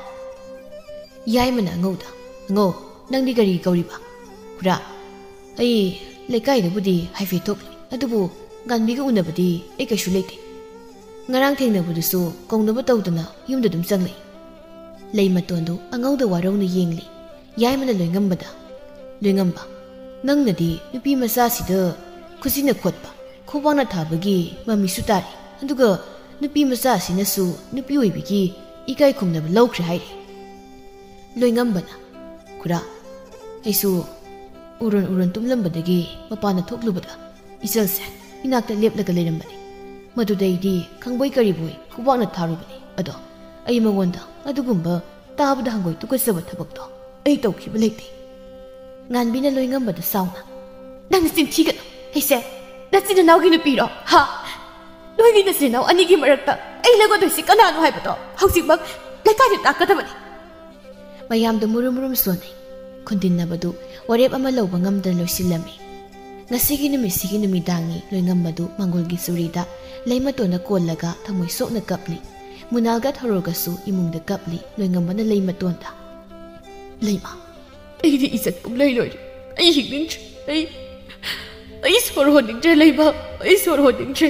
ꯌꯥꯏꯃꯅ ꯑꯉꯧꯗ, "ꯑꯉꯧ, ꯅꯪꯗꯤ ꯀꯔꯤ ꯀꯧꯔꯤꯕ?" "ꯈꯨꯔꯥ, ꯑꯩ ꯂꯩꯀꯥꯏꯗꯕꯨꯗꯤ ꯍꯥꯏꯐꯦꯠ ꯊꯣꯛꯂꯤ, ꯑꯗꯨꯕꯨ ꯉꯥꯟꯕꯤꯒ ꯎꯅꯕꯗꯤ ꯑꯩ ꯀꯩꯁꯨ ꯂꯩꯇꯦ꯫ ꯉꯔꯥꯡ ꯊꯦꯡꯅꯕꯗꯨꯁꯨ ꯀꯧꯅꯕ ꯇꯧꯗꯅ ꯌꯨꯝꯗ ꯑꯗꯨꯝ ꯆꯪꯂꯛꯏ꯫" ꯂꯩꯃꯇꯣꯟꯗꯨ ꯑꯉꯧꯗ ꯋꯥꯔꯧꯅ ꯌꯦꯡꯂꯤ꯫ ꯌꯥꯏꯃꯅ ꯂꯣꯏꯉꯝꯕꯗ, "ꯂꯣꯏꯉꯝꯕ, ꯅꯪꯅꯗꯤ ꯅꯨꯄꯤ ꯃꯆꯥꯁꯤꯗ ꯈꯨꯖꯤꯟꯅ ꯈꯣꯠꯄ, ꯈꯨꯕꯥꯛꯅ ꯊꯥꯕꯒꯤ ꯃꯃꯤꯁꯨ ꯇꯥꯔꯤ, ꯑꯗꯨꯒ ꯅꯨꯄꯤ ꯃꯆꯥ ꯑꯁꯤꯅꯁꯨ ꯅꯨꯄꯤ ꯑꯣꯏꯕꯤꯒꯤ ꯏꯀꯥꯏ ꯈꯨꯝꯅꯕ ꯂꯧꯈ꯭ꯔꯦ ꯍꯥꯏꯔꯤ꯫ ꯂꯣꯏꯉꯝꯕꯅ, "ꯈꯨꯔꯥ, ꯑꯩꯁꯨ ꯎꯔꯣꯟ ꯎꯔꯣꯟ ꯇꯨꯝꯂꯝꯕꯗꯒꯤ ꯃꯄꯥꯟꯗ ꯊꯣꯛꯂꯨꯕꯗ ꯏꯆꯜꯁꯦ ꯏꯅꯥꯛꯇ ꯂꯦꯞꯂꯒ ꯂꯩꯔꯝꯕꯅꯤ꯫ ꯃꯗꯨꯗꯩꯗꯤ ꯈꯪꯕꯣꯏ ꯀꯔꯤꯕꯣꯏ ꯈꯨꯕꯥꯛꯅ ꯊꯥꯔꯨꯕꯅꯤ꯫ ꯑꯗꯣ ꯑꯩ ꯃꯉꯣꯟꯗ ꯑꯗꯨꯒꯨꯝꯕ ꯇꯥꯕꯗ ꯍꯪꯒꯣꯏ ꯇꯨꯀꯠꯆꯕ ꯊꯕꯛꯇꯣ ꯑꯩ ꯇꯧꯈꯤꯕ ꯂꯩꯇꯦ꯫" ꯉꯥꯟꯕꯤꯅ ꯂꯣꯏꯉꯝꯕꯗ ꯁꯥꯎꯅ, "ꯅꯪ ꯆꯤꯟ ꯊꯤꯒꯅꯨ꯫ ꯑꯩꯁꯦ ꯅꯆꯤꯟ ꯅꯅꯥꯎꯒꯤ ꯅꯨꯄꯤꯔꯣ? ꯍꯥ? ꯅꯣꯏꯒꯤ ꯅꯆꯤꯟ ꯅꯅꯥꯎ ꯑꯅꯤꯒꯤ ꯃꯔꯛꯇ ꯑꯩ ꯂꯧꯒꯗꯣꯏꯁꯤ ꯀꯅꯥꯅꯣ ꯍꯥꯏꯕꯗꯣ ꯍꯧꯖꯤꯛꯃꯛ ꯂꯩꯀꯥꯏꯗ ꯇꯥꯛꯀꯗꯕꯅꯤ꯫" ꯃꯌꯥꯝꯗ ꯃꯨꯔꯨꯝ ꯃꯨꯔꯨꯝ ꯁꯣꯟꯅꯩ꯫ ꯈꯨꯟꯗꯤꯟꯅꯕꯗꯨ ꯋꯥꯔꯦꯞ ꯑꯃ ꯂꯧꯕ ꯉꯝꯗꯅ ꯂꯣꯏꯁꯤꯜꯂꯝꯃꯤ꯫ ꯉꯁꯤꯒꯤ ꯅꯨꯃꯤꯠꯁꯤꯒꯤ ꯅꯨꯃꯤꯗꯥꯡꯅꯤ꯫ ꯂꯣꯏꯉꯝꯕꯗꯨ ꯃꯪꯒꯣꯜꯒꯤ ꯆꯨꯔꯤꯗ ꯂꯩꯃꯇꯣꯟꯗ ꯀꯣꯜꯂꯒ ꯊꯃꯣꯏ ꯁꯣꯛꯅ ꯀꯞꯂꯤ꯫ ꯃꯨꯅꯥꯜꯒ ꯊꯧꯔꯣꯒꯁꯨ ꯏꯃꯨꯡꯗ ꯀꯞꯂꯤ꯫ ꯂꯣꯏꯉꯝꯕꯅ ꯂꯩꯃꯇꯣꯟꯗ, "ꯂꯩꯃ, ꯑꯩꯗꯤ ꯏꯖꯠ ꯄꯨꯝꯂꯣꯏ ꯂꯣꯏꯔꯦ꯫ ꯑꯩ ꯍꯤꯡꯅꯤꯡꯗ꯭ꯔꯦ꯫ ꯑꯩ, ꯑꯩ ꯁꯣꯔ ꯍꯣꯟꯅꯤꯡꯗ꯭ꯔꯦ, ꯂꯩꯃ꯫ ꯑꯩ ꯁꯣꯔ ꯍꯣꯟꯅꯤꯡꯗ꯭ꯔꯦ꯫"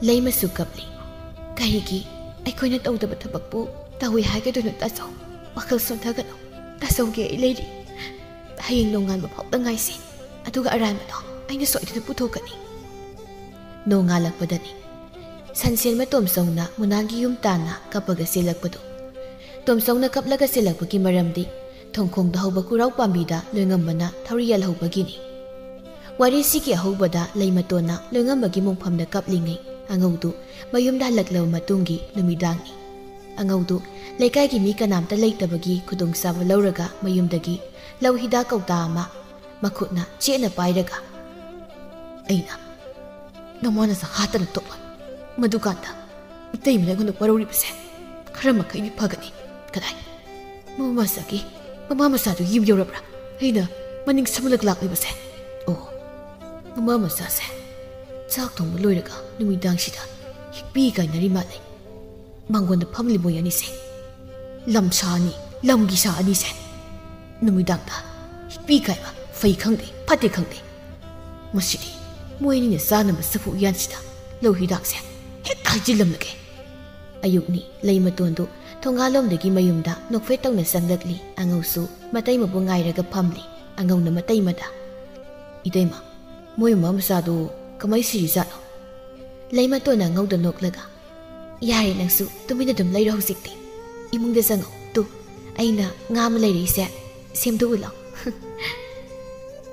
ꯂꯩꯃꯁꯨ ꯀꯞꯂꯤ꯫ "ꯀꯔꯤꯒꯤ ꯑꯩꯈꯣꯏꯅ ꯇꯧꯗꯕ ꯊꯕꯛꯄꯨ ꯇꯧꯏ ꯍꯥꯏꯒꯗꯣꯏꯅꯣ, ꯇꯥꯆꯧ? ꯋꯥꯈꯜ ꯁꯣꯟꯊꯒꯅꯨ꯫ ꯇꯥꯆꯧꯒꯤ ꯑꯩ ꯂꯩꯔꯤ꯫ ꯍꯌꯦꯡ ꯅꯣꯡꯉꯥꯟꯕ ꯐꯥꯎꯗ ꯉꯥꯏꯁꯤ꯫ ꯑꯗꯨꯒ ꯑꯔꯥꯟꯕꯗꯣ ꯑꯩꯅ ꯁꯣꯏꯗꯅ ꯄꯨꯊꯣꯛꯀꯅꯤ꯫" ꯅꯣꯡꯉꯥꯜꯂꯛꯄꯗꯅꯤ꯫ ꯁꯟꯁꯦꯟꯕ ꯇꯣꯝꯆꯧꯅ ꯃꯨꯅꯥꯜꯒꯤ ꯌꯨꯝ ꯇꯥꯟꯅ ꯀꯞꯄꯒ ꯆꯦꯜꯂꯛꯄꯗꯨ꯫ ꯇꯣꯝꯆꯧꯅ ꯀꯞꯂꯒ ꯆꯦꯜꯂꯛꯄꯒꯤ ꯃꯔꯝꯗꯤ ꯊꯣꯡꯈꯣꯡꯗ ꯍꯧꯕ ꯈꯨꯔꯥꯎ ꯄꯥꯝꯕꯤꯗ ꯂꯣꯏꯉꯝꯕꯅ ꯊꯧꯔꯤ ꯌꯥꯜꯍꯧꯕꯒꯤꯅꯤ꯫ ꯋꯥꯔꯤꯁꯤꯒꯤ ꯑꯍꯧꯕꯗ ꯂꯩꯃꯇꯣꯟꯅ ꯂꯣꯏꯉꯝꯕꯒꯤ ꯃꯣꯡꯐꯝꯗ ꯀꯞꯂꯤꯉꯩ ꯑꯉꯧꯗꯨ ꯃꯌꯨꯝꯗ ꯍꯜꯂꯛꯂꯕ ꯃꯇꯨꯡꯒꯤ ꯅꯨꯃꯤꯗꯥꯡꯅꯤ꯫ ꯑꯉꯧꯗꯨ ꯂꯩꯀꯥꯏꯒꯤ ꯃꯤ ꯀꯅꯥꯝꯇ ꯂꯩꯇꯕꯒꯤ ꯈꯨꯗꯣꯡꯆꯥꯕ ꯂꯧꯔꯒ ꯃꯌꯨꯝꯗꯒꯤ ꯂꯧ ꯍꯤꯗꯥꯛ ꯀꯧꯇꯥ ꯑꯃ ꯃꯈꯨꯠꯅ ꯆꯦꯠꯅ ꯄꯥꯏꯔꯒ, "ꯑꯩꯅ ꯅꯃꯥ ꯅꯆꯥ ꯍꯥꯠꯇꯅ ꯇꯣꯛꯂꯣꯏ꯫ ꯃꯗꯨꯀꯥꯟꯗ ꯏꯇꯩꯃꯅ ꯑꯩꯉꯣꯟꯗ ꯋꯥꯔꯧꯔꯤꯕꯁꯦ ꯈꯔ ꯃꯈꯩꯗꯤ ꯐꯒꯅꯤ꯫ ꯀꯗꯥꯏ? ꯃꯃꯥ ꯃꯆꯥꯒꯤ, ꯃꯃꯥ ꯃꯆꯥꯗꯨ ꯌꯨꯝ ꯌꯧꯔꯕ꯭ꯔꯥ? ꯑꯩꯅ ꯃꯅꯤꯡ ꯁꯝꯂꯒ ꯂꯥꯛꯂꯤꯕꯁꯦ꯫ ꯑꯣ, ꯃꯃꯥ ꯃꯆꯥꯁꯦ ꯆꯥꯛ ꯊꯣꯡꯕ ꯂꯣꯏꯔꯒ ꯅꯨꯃꯤꯗꯥꯡꯁꯤꯗ ꯍꯤꯛꯄꯤ ꯀꯥꯏꯅꯔꯤ ꯃꯥꯜꯂꯦ꯫ ꯃꯥꯡꯒꯣꯟꯗ ꯐꯝꯂꯤ ꯃꯣꯏ ꯑꯅꯤꯁꯦ꯫ ꯂꯝ ꯁꯥ ꯑꯅꯤ, ꯂꯝꯒꯤ ꯁꯥ ꯑꯅꯤꯁꯦ꯫ ꯅꯨꯃꯤꯗꯥꯡꯗ ꯍꯤꯛꯄꯤ ꯀꯥꯏꯕ ꯐꯩ ꯈꯪꯗꯦ, ꯐꯠꯇꯦ ꯈꯪꯗꯦ꯫ ꯃꯁꯤꯗꯤ ꯃꯣꯏ ꯑꯅꯤꯅ ꯆꯥꯅꯕ ꯆꯐꯨ ꯎꯌꯥꯟꯁꯤꯗ ꯂꯧ ꯍꯤꯗꯥꯛꯁꯦ ꯍꯦꯛꯇ ꯍꯩꯖꯤꯜꯂꯝꯂꯒꯦ꯫" ꯑꯌꯨꯛꯅꯤ꯫ ꯂꯩꯃꯇꯣꯟꯗꯨ ꯊꯣꯡꯒꯥꯜꯂꯣꯝꯗꯒꯤ ꯃꯌꯨꯝꯗ ꯅꯣꯛꯐꯦꯠ ꯇꯧꯅ ꯆꯪꯂꯛꯂꯤ꯫ ꯑꯉꯧꯁꯨ ꯃꯇꯩꯃꯕꯨ ꯉꯥꯏꯔꯒ ꯐꯝꯂꯤ꯫ ꯑꯉꯧꯅ ꯃꯇꯩꯃꯗ, "ꯏꯇꯩꯃ, ꯃꯣꯏ ꯃꯃꯥ ꯃꯆꯥꯗꯨ ꯀꯃꯥꯏ ꯁꯤꯔꯤꯖꯥꯠꯅꯣ?" ꯂꯩꯃꯇꯣꯟꯅ ꯑꯉꯧꯗ ꯅꯣꯛꯂꯒ, "ꯌꯥꯔꯦ, ꯅꯪꯁꯨ ꯇꯨꯃꯤꯟꯅ ꯑꯗꯨꯝ ꯂꯩꯔꯣ ꯍꯧꯖꯤꯛꯇꯤ꯫ ꯏꯃꯨꯡꯗ ꯆꯪꯉꯣ꯫ ꯇꯨ, ꯑꯩꯅ ꯉꯥ ꯑꯃ ꯂꯩꯔꯛꯏꯁꯦ, ꯁꯦꯝꯗꯣꯛꯎ ꯂꯥꯎ꯫"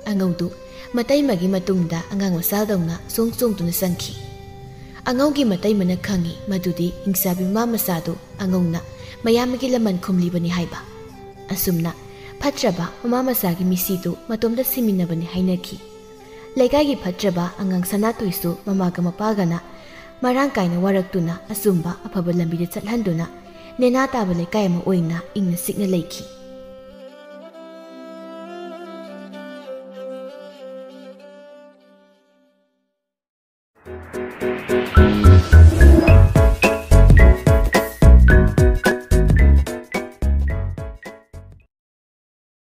ꯑꯉꯧꯗꯨ ꯃꯇꯩꯃꯒꯤ ꯃꯇꯨꯡꯗ ꯑꯉꯥꯡ ꯃꯆꯥꯗꯧꯅ ꯆꯣꯡ ꯆꯣꯡꯗꯨꯅ ꯆꯪꯈꯤ꯫ ꯑꯉꯧꯒꯤ ꯃꯇꯩꯃꯅ ꯈꯪꯏ ꯃꯗꯨꯗꯤ ꯍꯤꯡꯆꯥꯕꯤ ꯃꯃꯥ ꯃꯆꯥꯗꯨ ꯑꯉꯧꯅ ꯃꯌꯥꯝꯒꯤ ꯂꯃꯟ ꯈꯨꯝꯂꯤꯕꯅꯤ ꯍꯥꯏꯕ꯫ ꯑꯁꯨꯝꯅ ꯐꯠꯇ꯭ꯔꯕ ꯃꯃꯥ ꯃꯆꯥꯒꯤ ꯃꯤꯁꯤꯗꯨ ꯃꯇꯣꯝꯇ ꯁꯤꯃꯤꯟꯅꯕꯅꯤ ꯍꯥꯏꯅꯈꯤ꯫ ꯂꯩꯀꯥꯏꯒꯤ ꯐꯠꯇ꯭ꯔꯕ ꯑꯉꯥꯡ ꯁꯅꯥꯇꯣꯏꯁꯨ ꯃꯃꯥꯒ ꯃꯄꯥꯒꯅ ꯃꯔꯥꯡ ꯀꯥꯏꯅ ꯋꯥꯔꯛꯇꯨꯅ ꯑꯆꯨꯝꯕ ꯑꯐꯕ ꯂꯝꯕꯤꯗ ꯆꯠꯍꯟꯗꯨꯅ ꯅꯦꯅꯥ ꯇꯥꯕ ꯂꯩꯀꯥꯏ ꯑꯃ ꯑꯣꯏꯅ ꯏꯪꯅ ꯆꯤꯛꯅ ꯂꯩꯈꯤ꯫